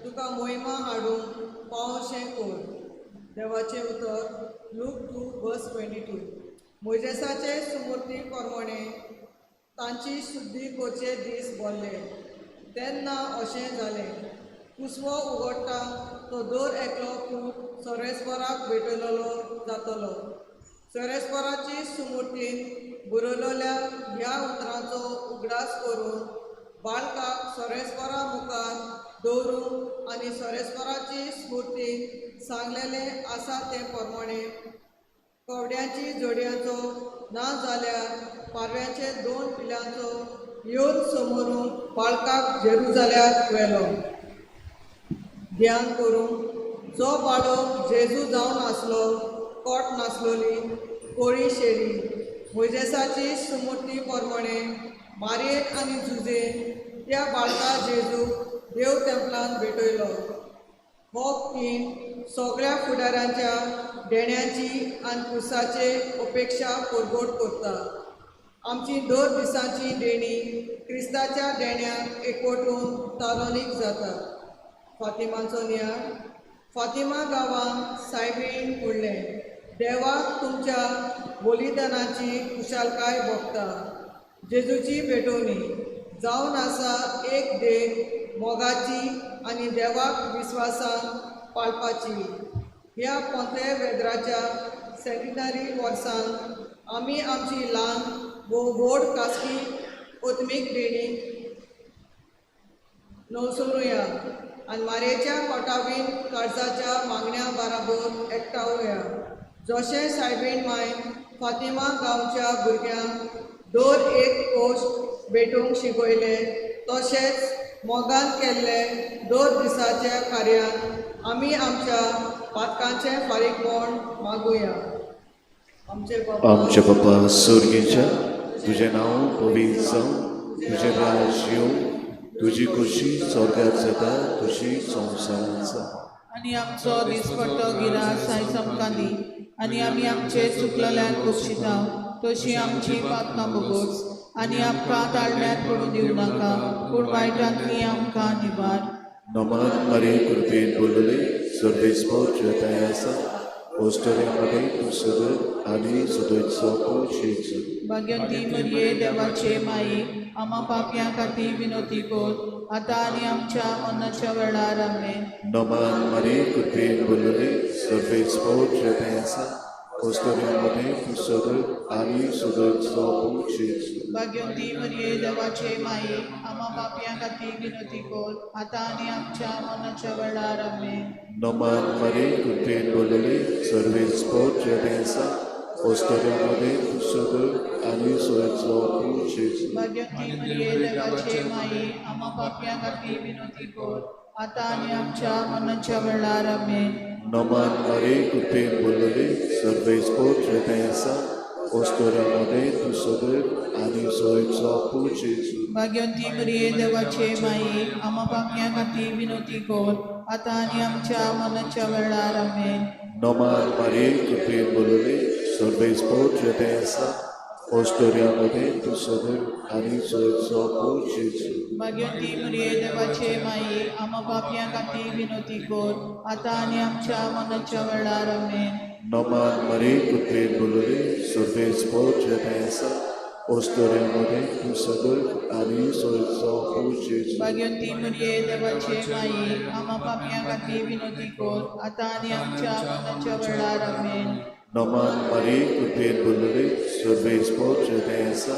तुका मोहिमा हाडूंक पावोशें कर. देवाचें उतर लूक 2 वर्स 22. मोयजेसाचे सुमूर्ती प्रमाणे तांची शुद्धी करचे दीस भरले तेन्ना अशें जालें, कुसवो उगडटा तो दर एकलो पूत सर्वेस्पराक भेटयलोलो जातलो. सर्वेस्पराची सुमूर्तीन बरयलोल्या ह्या उतरांचो उगडास करून बाळकाक सर्वेस्परा मुखार दवरूंक आनी सर्वेस्पराची स्मुर्तीन सांगलेलें आसा तें प्रमाणे कवड्यांची जोडयांचो ना जाल्यार पारव्यांचे 2 पिलांचो येवन समोरून बाळकाक जेरुजाल्याक व्हेलो. ध्यान करूंक जो बाळक जेजू जावन आसलो कोट नासलोली कोळी शेळी मोयजेसाची सुमूर्ती प्रमाणे मारयेन आनी जुजेन त्या बाळका जेजूक देव तेंपलान भेटयलो. हो खीण सगळ्या फुडाऱ्यांच्या देण्याची आनी कुसाचे अपेक्षा परगट करता. आमची दर दिसाची देणी क्रिस्ताच्या देण्याक एकवटून तारोनीक जाता. फातिमाचो नियाळ. फातिमा गांवांत सायबीण म्हणलें, देवाक तुमच्या बलिदानाची खुशालकाय भोगता. जेजूची भेटवणी जावन आसा एक देख मोगाची आनी देवाक विस्वासान पाळपाची. ह्या पोंते वेद्राच्या सेंटिनरी वर्सान आमी आमची ल्हान वो व्हड खासगी आत्मीक देणी नवसरुया आनी मारयेच्या कोटावीन काळजाच्या मागण्या बराबर एकठावया. जशें सायबीण मायन फातिमा गांवच्या भुरग्यांक दर एक कोश भेटूंक शिकयलें तशेंच मोगान केल्ले दर दिसाच्या कार्यान आमी आमच्या पातकांचें फारीकपण मागुया. आमचे बापा स्वर्गीच्या, तुजें नांव पवित्र जावं, तुजें राज येवं, तुजी खुशी स्वर्गात जाता तशी संवसारांत जावं. आनी आमचो दिसपट्टो गिरास आयज आमकां दी आनी आमी आमचे चुकलेल्यांक बक्षिता तशी आमची पातकां भोगोस आनी आमकां ताळण्यांत पडून दिवं नाका पूण वायटांतली आमकां निवार. नमन मरे कृपेन बोलले सर्वेस्पर तुज्या आसा ओस्टोरियामध्ये तूं सदर आनी सदोयचो जेजू. भाग्यवंती मरिये देवाचे माये, आमा पापयां खातीर विनोती कर आतां आनी आमच्या मरणाच्या वेळार. आमेन. नमन मरे कृपेन बोलले सर्वेस्पर तुज्या आसा ओस्टोरियामध्ये तूं सदर आनी सदोयचो जेजू. भाग्यवंती मरिये देवाचे माये, आमा पापयां खातीर विनोती कर आतां आनी आमच्या मरणाच्या वेळार. आमेन. नमन मरे कृपेन बोलले सर्वेस्पर तुज्या आसा ओस्टोरियामध्ये तूं सदर आनी सदोयचो जेजू. भाग्यवंती मरिये देवाचे माये, आमा पापयां खातीर विनोती कर आतां आनी आमच्या मरणाच्या वेळार. आमेन. नमन मरे कृपेन बोलले सर्वेस्पर तुज्या आसा ओस्टोरियामध्ये तूं सदर आनी सदोयचो जेजू. भाग्यवंती मरिये देवाचे माये, आमा पापयां खातीर विनोती कर आतां आनी आमच्या मरणाच्या वेळार. आमेन. नमन मरे कृपेन बोलले सर्वेस्पर तुज्या आसा ओस्टोरियामध्ये तूं सदर आनी सदोयचो जेजू. भाग्यवंती मरिये देवाचे माये, आमा पापयां खातीर विनोती कर आतां आनी आमच्या मरणाच्या वेळार. आमेन. नमन मरे कृपेन बोलले सर्वेस्पर तुज्या आसा ओस्तोऱ्या मदें तूं सदळ आनी सोयचो पूत जेजू. भाग्यवंती मरिये देवाचे माये, आमा पापयां खातीर विनवती कर, आतां आनी आमच्या मरणाच्या वेळार. आमेन. नमन मरिये, कृपेन भरलेले, सर्वेस्पर तुजें आसा.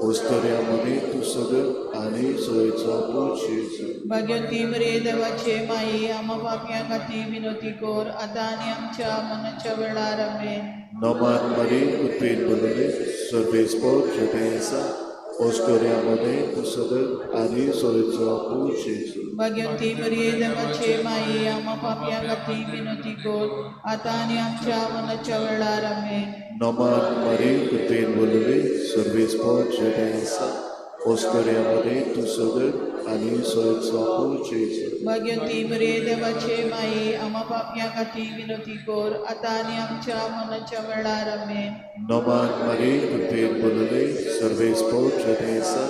ओस्तोऱ्या मदें तूं सदळ आनी सोयचो पूत जेजू. भाग्यवंती मरिये देवाचे माये, आमा पापयां खातीर विनवती कर, आतां आनी आमच्या मरणाच्या वेळार. आमेन. नमन मरिये, कृपेन भरलेले, सर्वेस्पर तुजें आसा. ओस्तोऱ्या मदें तूं सदळ आनी सोयचो पूत जेजू. भाग्यवंती मरिये देवाचे माये, आमा पापयां खातीर विनवती कर, आतां आनी आमच्या मरणाच्या वेळार. आमेन. नमन मरिये, कृपेन भरलेले, सर्वेस्पर तुजें आसा. ओस्तोऱ्या मदें तूं सदळ आनी सोयचो पूत जेजू. भाग्यवंती मरिये देवाचे माये, आमा पापयां खातीर विनवती कर, आतां आनी आमच्या मरणाच्या वेळार. आमेन. नमन मरिये, कृपेन भरलेले, सर्वेस्पर तुजें आसा.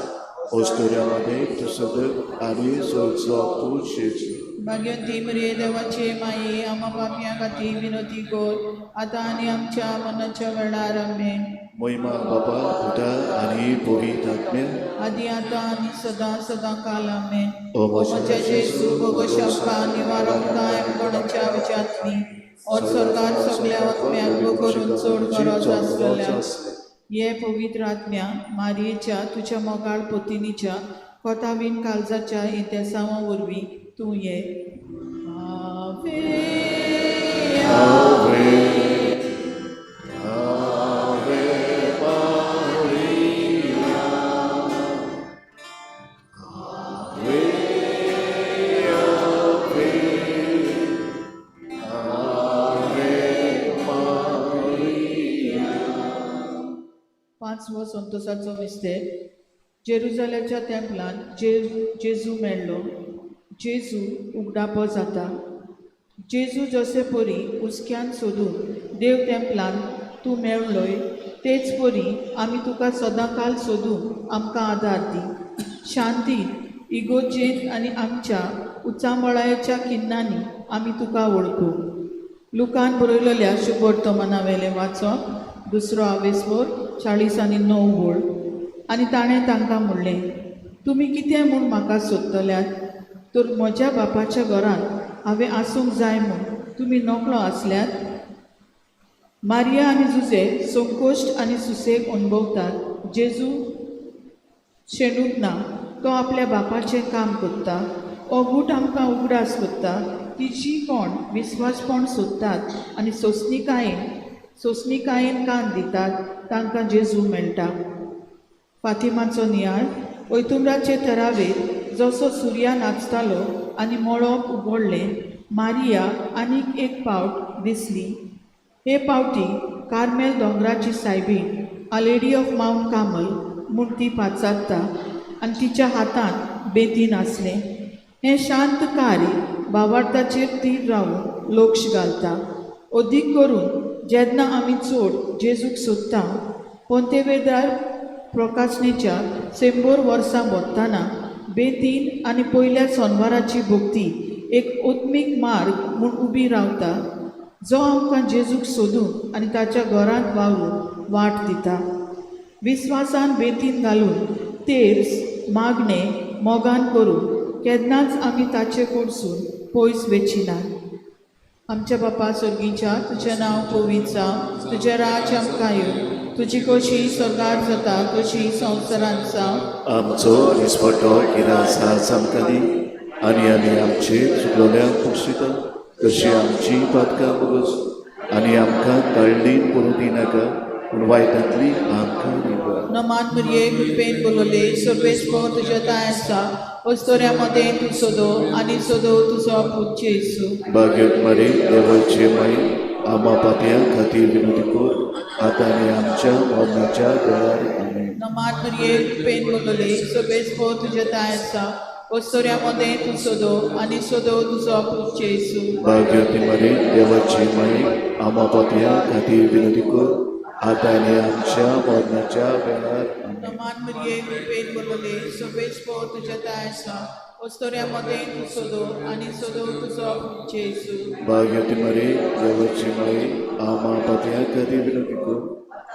ओस्तोऱ्या मदें तूं सदळ आनी सोयचो पूत जेजू. भाग्यवंती मरिये देवाचे माये, आमा पापयां खातीर विनवती कर, आतां आनी आमच्या मरणाच्या वेळार. आमेन. महिमा बापा पुता आनी पवित्र आत्म्या, आदी आतां आनी सदां सदां काल. आमेन. ओ म्हज्या जेजू, भोगोशापा निवारक कायम कोणाच्या विचारतली और स्वर्गात सगळ्या आत्म्यांक करून चड गरज आसलेल्या ये पवित्र आत्म्या, मारयेच्या तुज्या मोगाळ पोतिनीच्या कोतावीन काळजाच्या इतिहासां वरवीं तूं ये. आवे. Ave, Ave Maria. Ave, Ave, Ave Maria. पांचवो संतोसाचो मिस्तेर. जेरुजाल्याच्या तेंपलान जेजू मेळ्ळो. जेजू उगडापो जाता. जेजू जशे परी हुसक्यान सोदून देव तेंपलान तूं मेळ्ळोय, तेच परी आमी तुका सदांकाल सोदून आमकां आदार दी. शांती इगोजेंत आनी आमच्या उचांबळायेच्या किन्नांनी आमी तुका वळखू. लुकान बरयलेल्या शुभवर्तमानावेलें वाचप, दुसरो आवेसवर, 49 वळ. आनी ताणें तांकां म्हणलें, तुमी कितें म्हूण म्हाका सोदतल्यात? तर म्हज्या बापाच्या घरांत हांवें आसूंक जाय म्हूण तुमी नकळो आसल्यात? मारिया आनी जुजे संकोश्ट आनी सुसेग अणभवतात. जेजू शेणूंक ना, तो आपल्या बापाचें काम करता. हो गूट आमकां उगडास करता की जी कोण विस्वासपण सोदतात आनी सोंसणिकायेन कान दितात, तांकां जेजू मेळटा. फातिमाचो नियाळ. वैतुमराचे थरावेर जसो सुर्या नाचतालो आनी मळब उगडलें, मारिया आनीक एक पावट दिसली. हे पावटी कार्मेल दोंगराची सायबीण, a lady of Mount Carmel म्हूण ती पाचारता आनी तिच्या हातांत बेतीन आसलें. हें शांत कार्य भावार्थाचेर थीर रावून लक्ष घालता, अदीक करून जेन्ना आमी चड जेजूक सोदता. पोंतेवेदार प्रकाशनेच्या 100 वर्सां भोंवतना बेतीन आनी पयल्या सोनवाराची भक्ती एक आत्मीक मार्ग म्हूण उबी रावता, जो आमकां जेजूक सोदून आनी ताच्या घरांत वावरून वाट दिता. विस्वासान बेतीन घालून तेर्स मागणे मोगान करून केन्नाच आमी ताचे कडसून पयस वेची नात. आमच्या बापा स्वर्गीच्या, तुजें नांव पवित्र जावं, तुजें राज्य आमकां येवं, तुजी कशी स्वर्गार जाता तशी संवसारांत जावं. आमचो दिसपट्टो गिरास आज आमकां दी आनी आमी आमचे चुकलोल्यांक पोशिता तशी आमची पातकां बोगस आनी आमकां तळडीन पडूं दिनाका, पूण वायटांतली आमकां निवळ. नमान मरिये, कृपेन बोलवले, सर्वेस्पर तुज्या ताय आसा, वस्तोऱ्या मदें तूं सोदो आनी सोदो तुजो पूत जेजू. भाग्यत मरे देवाचे माई, आमा पापयां खातीर विनवती कर, आतां आनी आमच्या मरणाच्या वेळार. आमेन. नमान मरिये, कृपेन बोलवले, सर्वेस्पर तुज्या ताय आसा, वस्तोऱ्या मदें तूं सोदो आनी सोदो तुजो पूत जेजू. भाग्यवती मरे देवाची माई, आमा पापयां खातीर विनवती कर, आतां आनी आमच्या मरणाच्या वेळार. आमेन. नमान मरिये, कृपेन बोलवले, सर्वेस्पर तुज्या ताय आसा, वस्तोऱ्या मदें तूं सोदो आनी सोदो तुजो पूत जेजू. भाग्यवती मरे देवाची माई, आमा पापयां खातीर विनवती कर,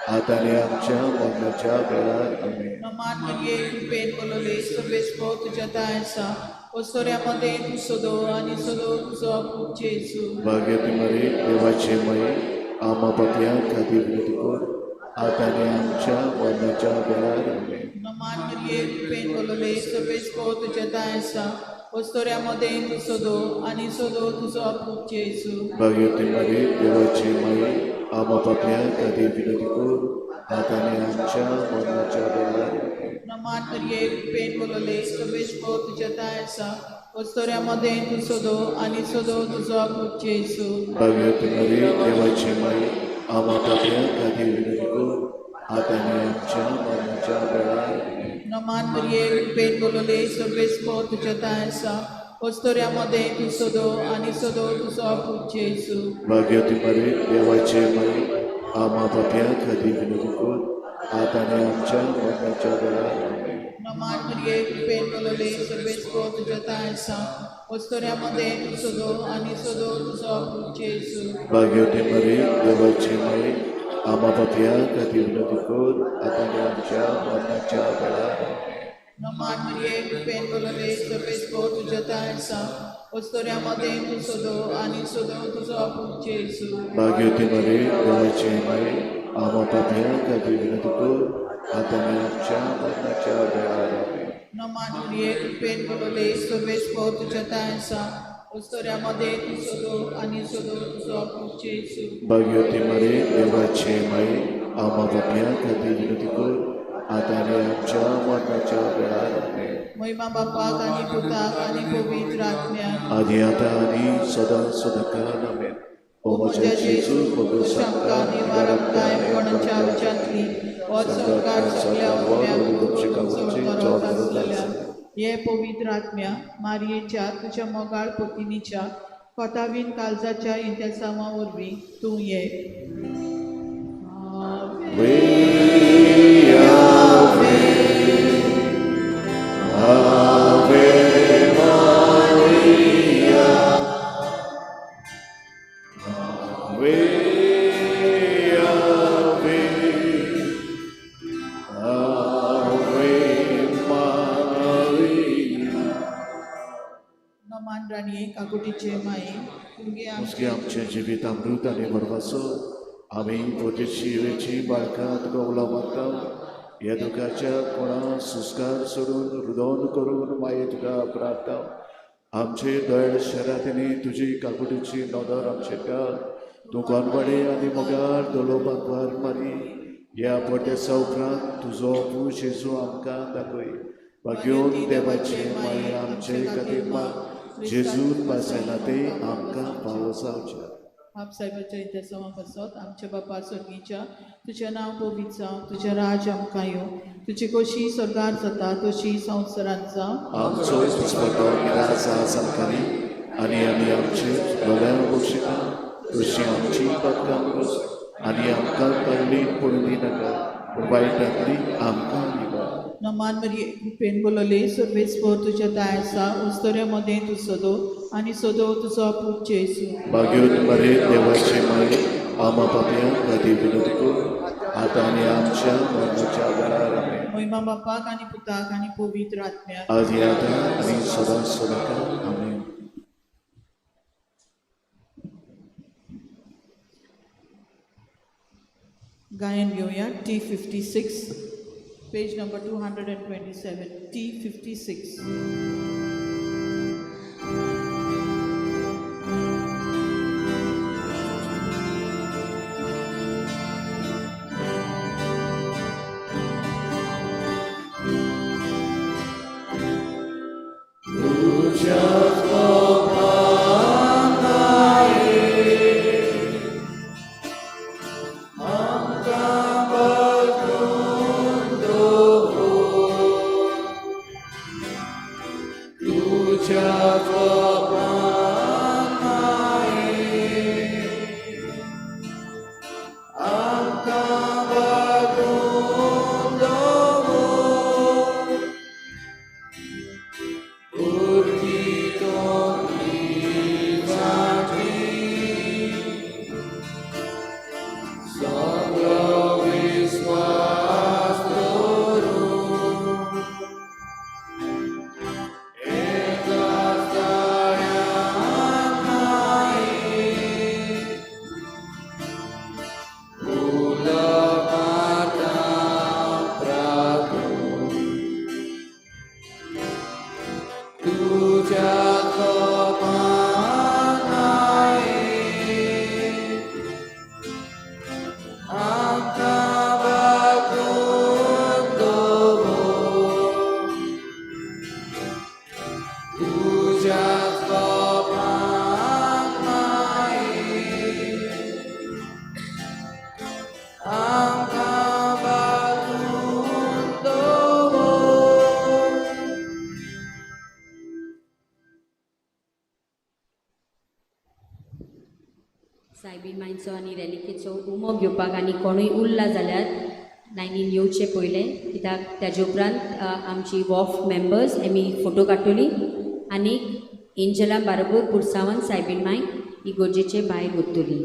आतां आनी आमच्या मरणाच्या वेळार. आमेन. नमान मरिये, कृपेन बोलवले, सर्वेस्पर तुज्या दाय आसा, वस्तोऱ्या मदें तूं सदो आनी सदो तुजो पूत जेजू. भाग्यवती मरी देवाचे माये, आमा पापयां खातीर विनंती कर, आतां आनी आमच्या मरणाच्या वेळार. आमेन. नमान मरिये, कृपेन बोलवले, सर्वेस्पर तुज्या दाय आसा, वस्तोऱ्या मदें तूं सदो आनी सदो तुजो पूत जेजू. भाग्यवती मरी देवाचे माये, आमा पापयां खातीर विनंती कर, आतां आनी आमच्या मरणाच्या वेळार. आमेन. नमान मरिये, कृपेन बोलवले, सर्वेस्पर तुज्या दाय आसा, वस्तोऱ्या मदें तूं सदो आनी सदो तुजो पूत जेजू. भाग्यवती मरी देवाचे माये, आमा पापयां खातीर विनंती कर, आतां आनी आमच्या मरणाच्या वेळार. आमेन. नमान मरिये, कृपेन बोलवले, सर्वेस्पर तुज्या दाय आसा, वस्तोऱ्या मदें तूं सदो आनी सदो तुजो पूत जेजू. भाग्यवती मरी देवाचे माये, आमा पापयां खातीर विनंती कर, आतां आनी आमच्या मरणाच्या वेळार. आमेन. नमान मरिये, कृपेन बोलवले, सर्वेस्पर तुज्या दाय आसा, वस्तोऱ्या मदें तूं सदो आनी सदो तुजो पूत जेजू. भाग्यवती मरी देवाचे माये, आमा पापयां खातीर विनंती कर, आतां आनी आमच्या मरणाच्या वेळार. आमेन. नमान मरिये, कृपेन बोलवले, सर्वेस्पर तुज्या दाय आसा, वस्तोऱ्या मदें तूं सदो आनी सदो तुजो पूत जेजू. भाग्यवती मरी देवाचे माये, आमा पापयां खातीर विनंती कर, आतां आनी आमच्या मरणाच्या वेळार. आमेन. नमान मरिये, कृपेन बोलवले, सर्वेस्पर तुज्या दाय आसा, वस्तोऱ्या मदें तूं सदो आनी सदो तुजो पूत जेजू. भाग्यवती मरी देवाचे माये, आमा पापयां खातीर विनंती कर, आतां आनी आमच्या मरणाच्या वेळार. आमेन. महिमा बापाक आनी पुताक आनी पवित्र आत्म्याक, आदी आतां आनी सदां सदांकाळ. आमेन. ओ म्हज्या जेजू, शंका निवारक कायमपणाच्या उच्चांतली हो संवसार सगल्या करत आसलेल्या हे पवित्र आत्म्या मारयेच्या तुज्या मोगाळ पतिनीच्या कोतावीन काळजाच्या इंतेसांवा वरवीं तूं ये. नमान राणये काकुटीचे माये, तुमगे मुसगे आमचें जिवीत अमृत आनी भरवासो, आमी पोतेची वेची बाळकां तुका उलो मागता. ह्या दुखाच्या कोणा सुस्कार सोडून रुदोन करून माये तुका प्रार्थना. आमचे दयाळ शरातिनी तुजी काकुटीची नदर आमचेर घाल. तूं कोनवाडे आनी मोगार दलो बागवार मारी, ह्या पोटेसा उपरांत तुजो पूत जेजू आमकां दाखय. भाग्योन देवाचे माये, आमचे खातीर माग, जेजून पासयला ते आमकां फावो जावचें. बाप साहेबाच्या इतिहासां बसत. आमच्या बापा स्वर्गीच्या, तुजें नांव पवित्र जावं, तुजें राज आमकां येवं, तुजी कशी स्वर्गार जाता तशी संवसारांत जावं. आमचो दिसपटो राज आज आमकां दी, आनी आमी आमचे दोळ्यां बक्षिता तशी आमची पदकां बस, आनी आमकां तल्ली पडूं दिनाका, पूण वायटांतली आमकां निवार. नमान मरिये, कृपेन बोलवले, सर्वेस्पर तुज्या दाय आसा, उस्तोऱ्या मदें तूं सदो आनी सदो तुजो पूत जेजू. भाग्यवती मरिये देवाचे माये, आमा पापयां खातीर विनंती कर, आतां आनी आमच्या मरणाच्या वेळार. आमेन. महिमा बापाक आनी पुताक आनी पवित्र आत्म्याक, आदी आतां आनी सदां सदांकाळ. आमेन. गायन घेवया T 56, page number 227, T 56. सायबीण मांयचो आनी रेलिकेचो उमो घेवपाक आनी कोणूय उरला जाल्यार लायनीन येवचे पयलें, कित्याक ताजे उपरांत आमची वॉफ मेंबर्स आमी फोटो काडटली आनी एंजला बारोबर पुरसावन सायबीण मांयक इगोर्जेचे भायर वतली.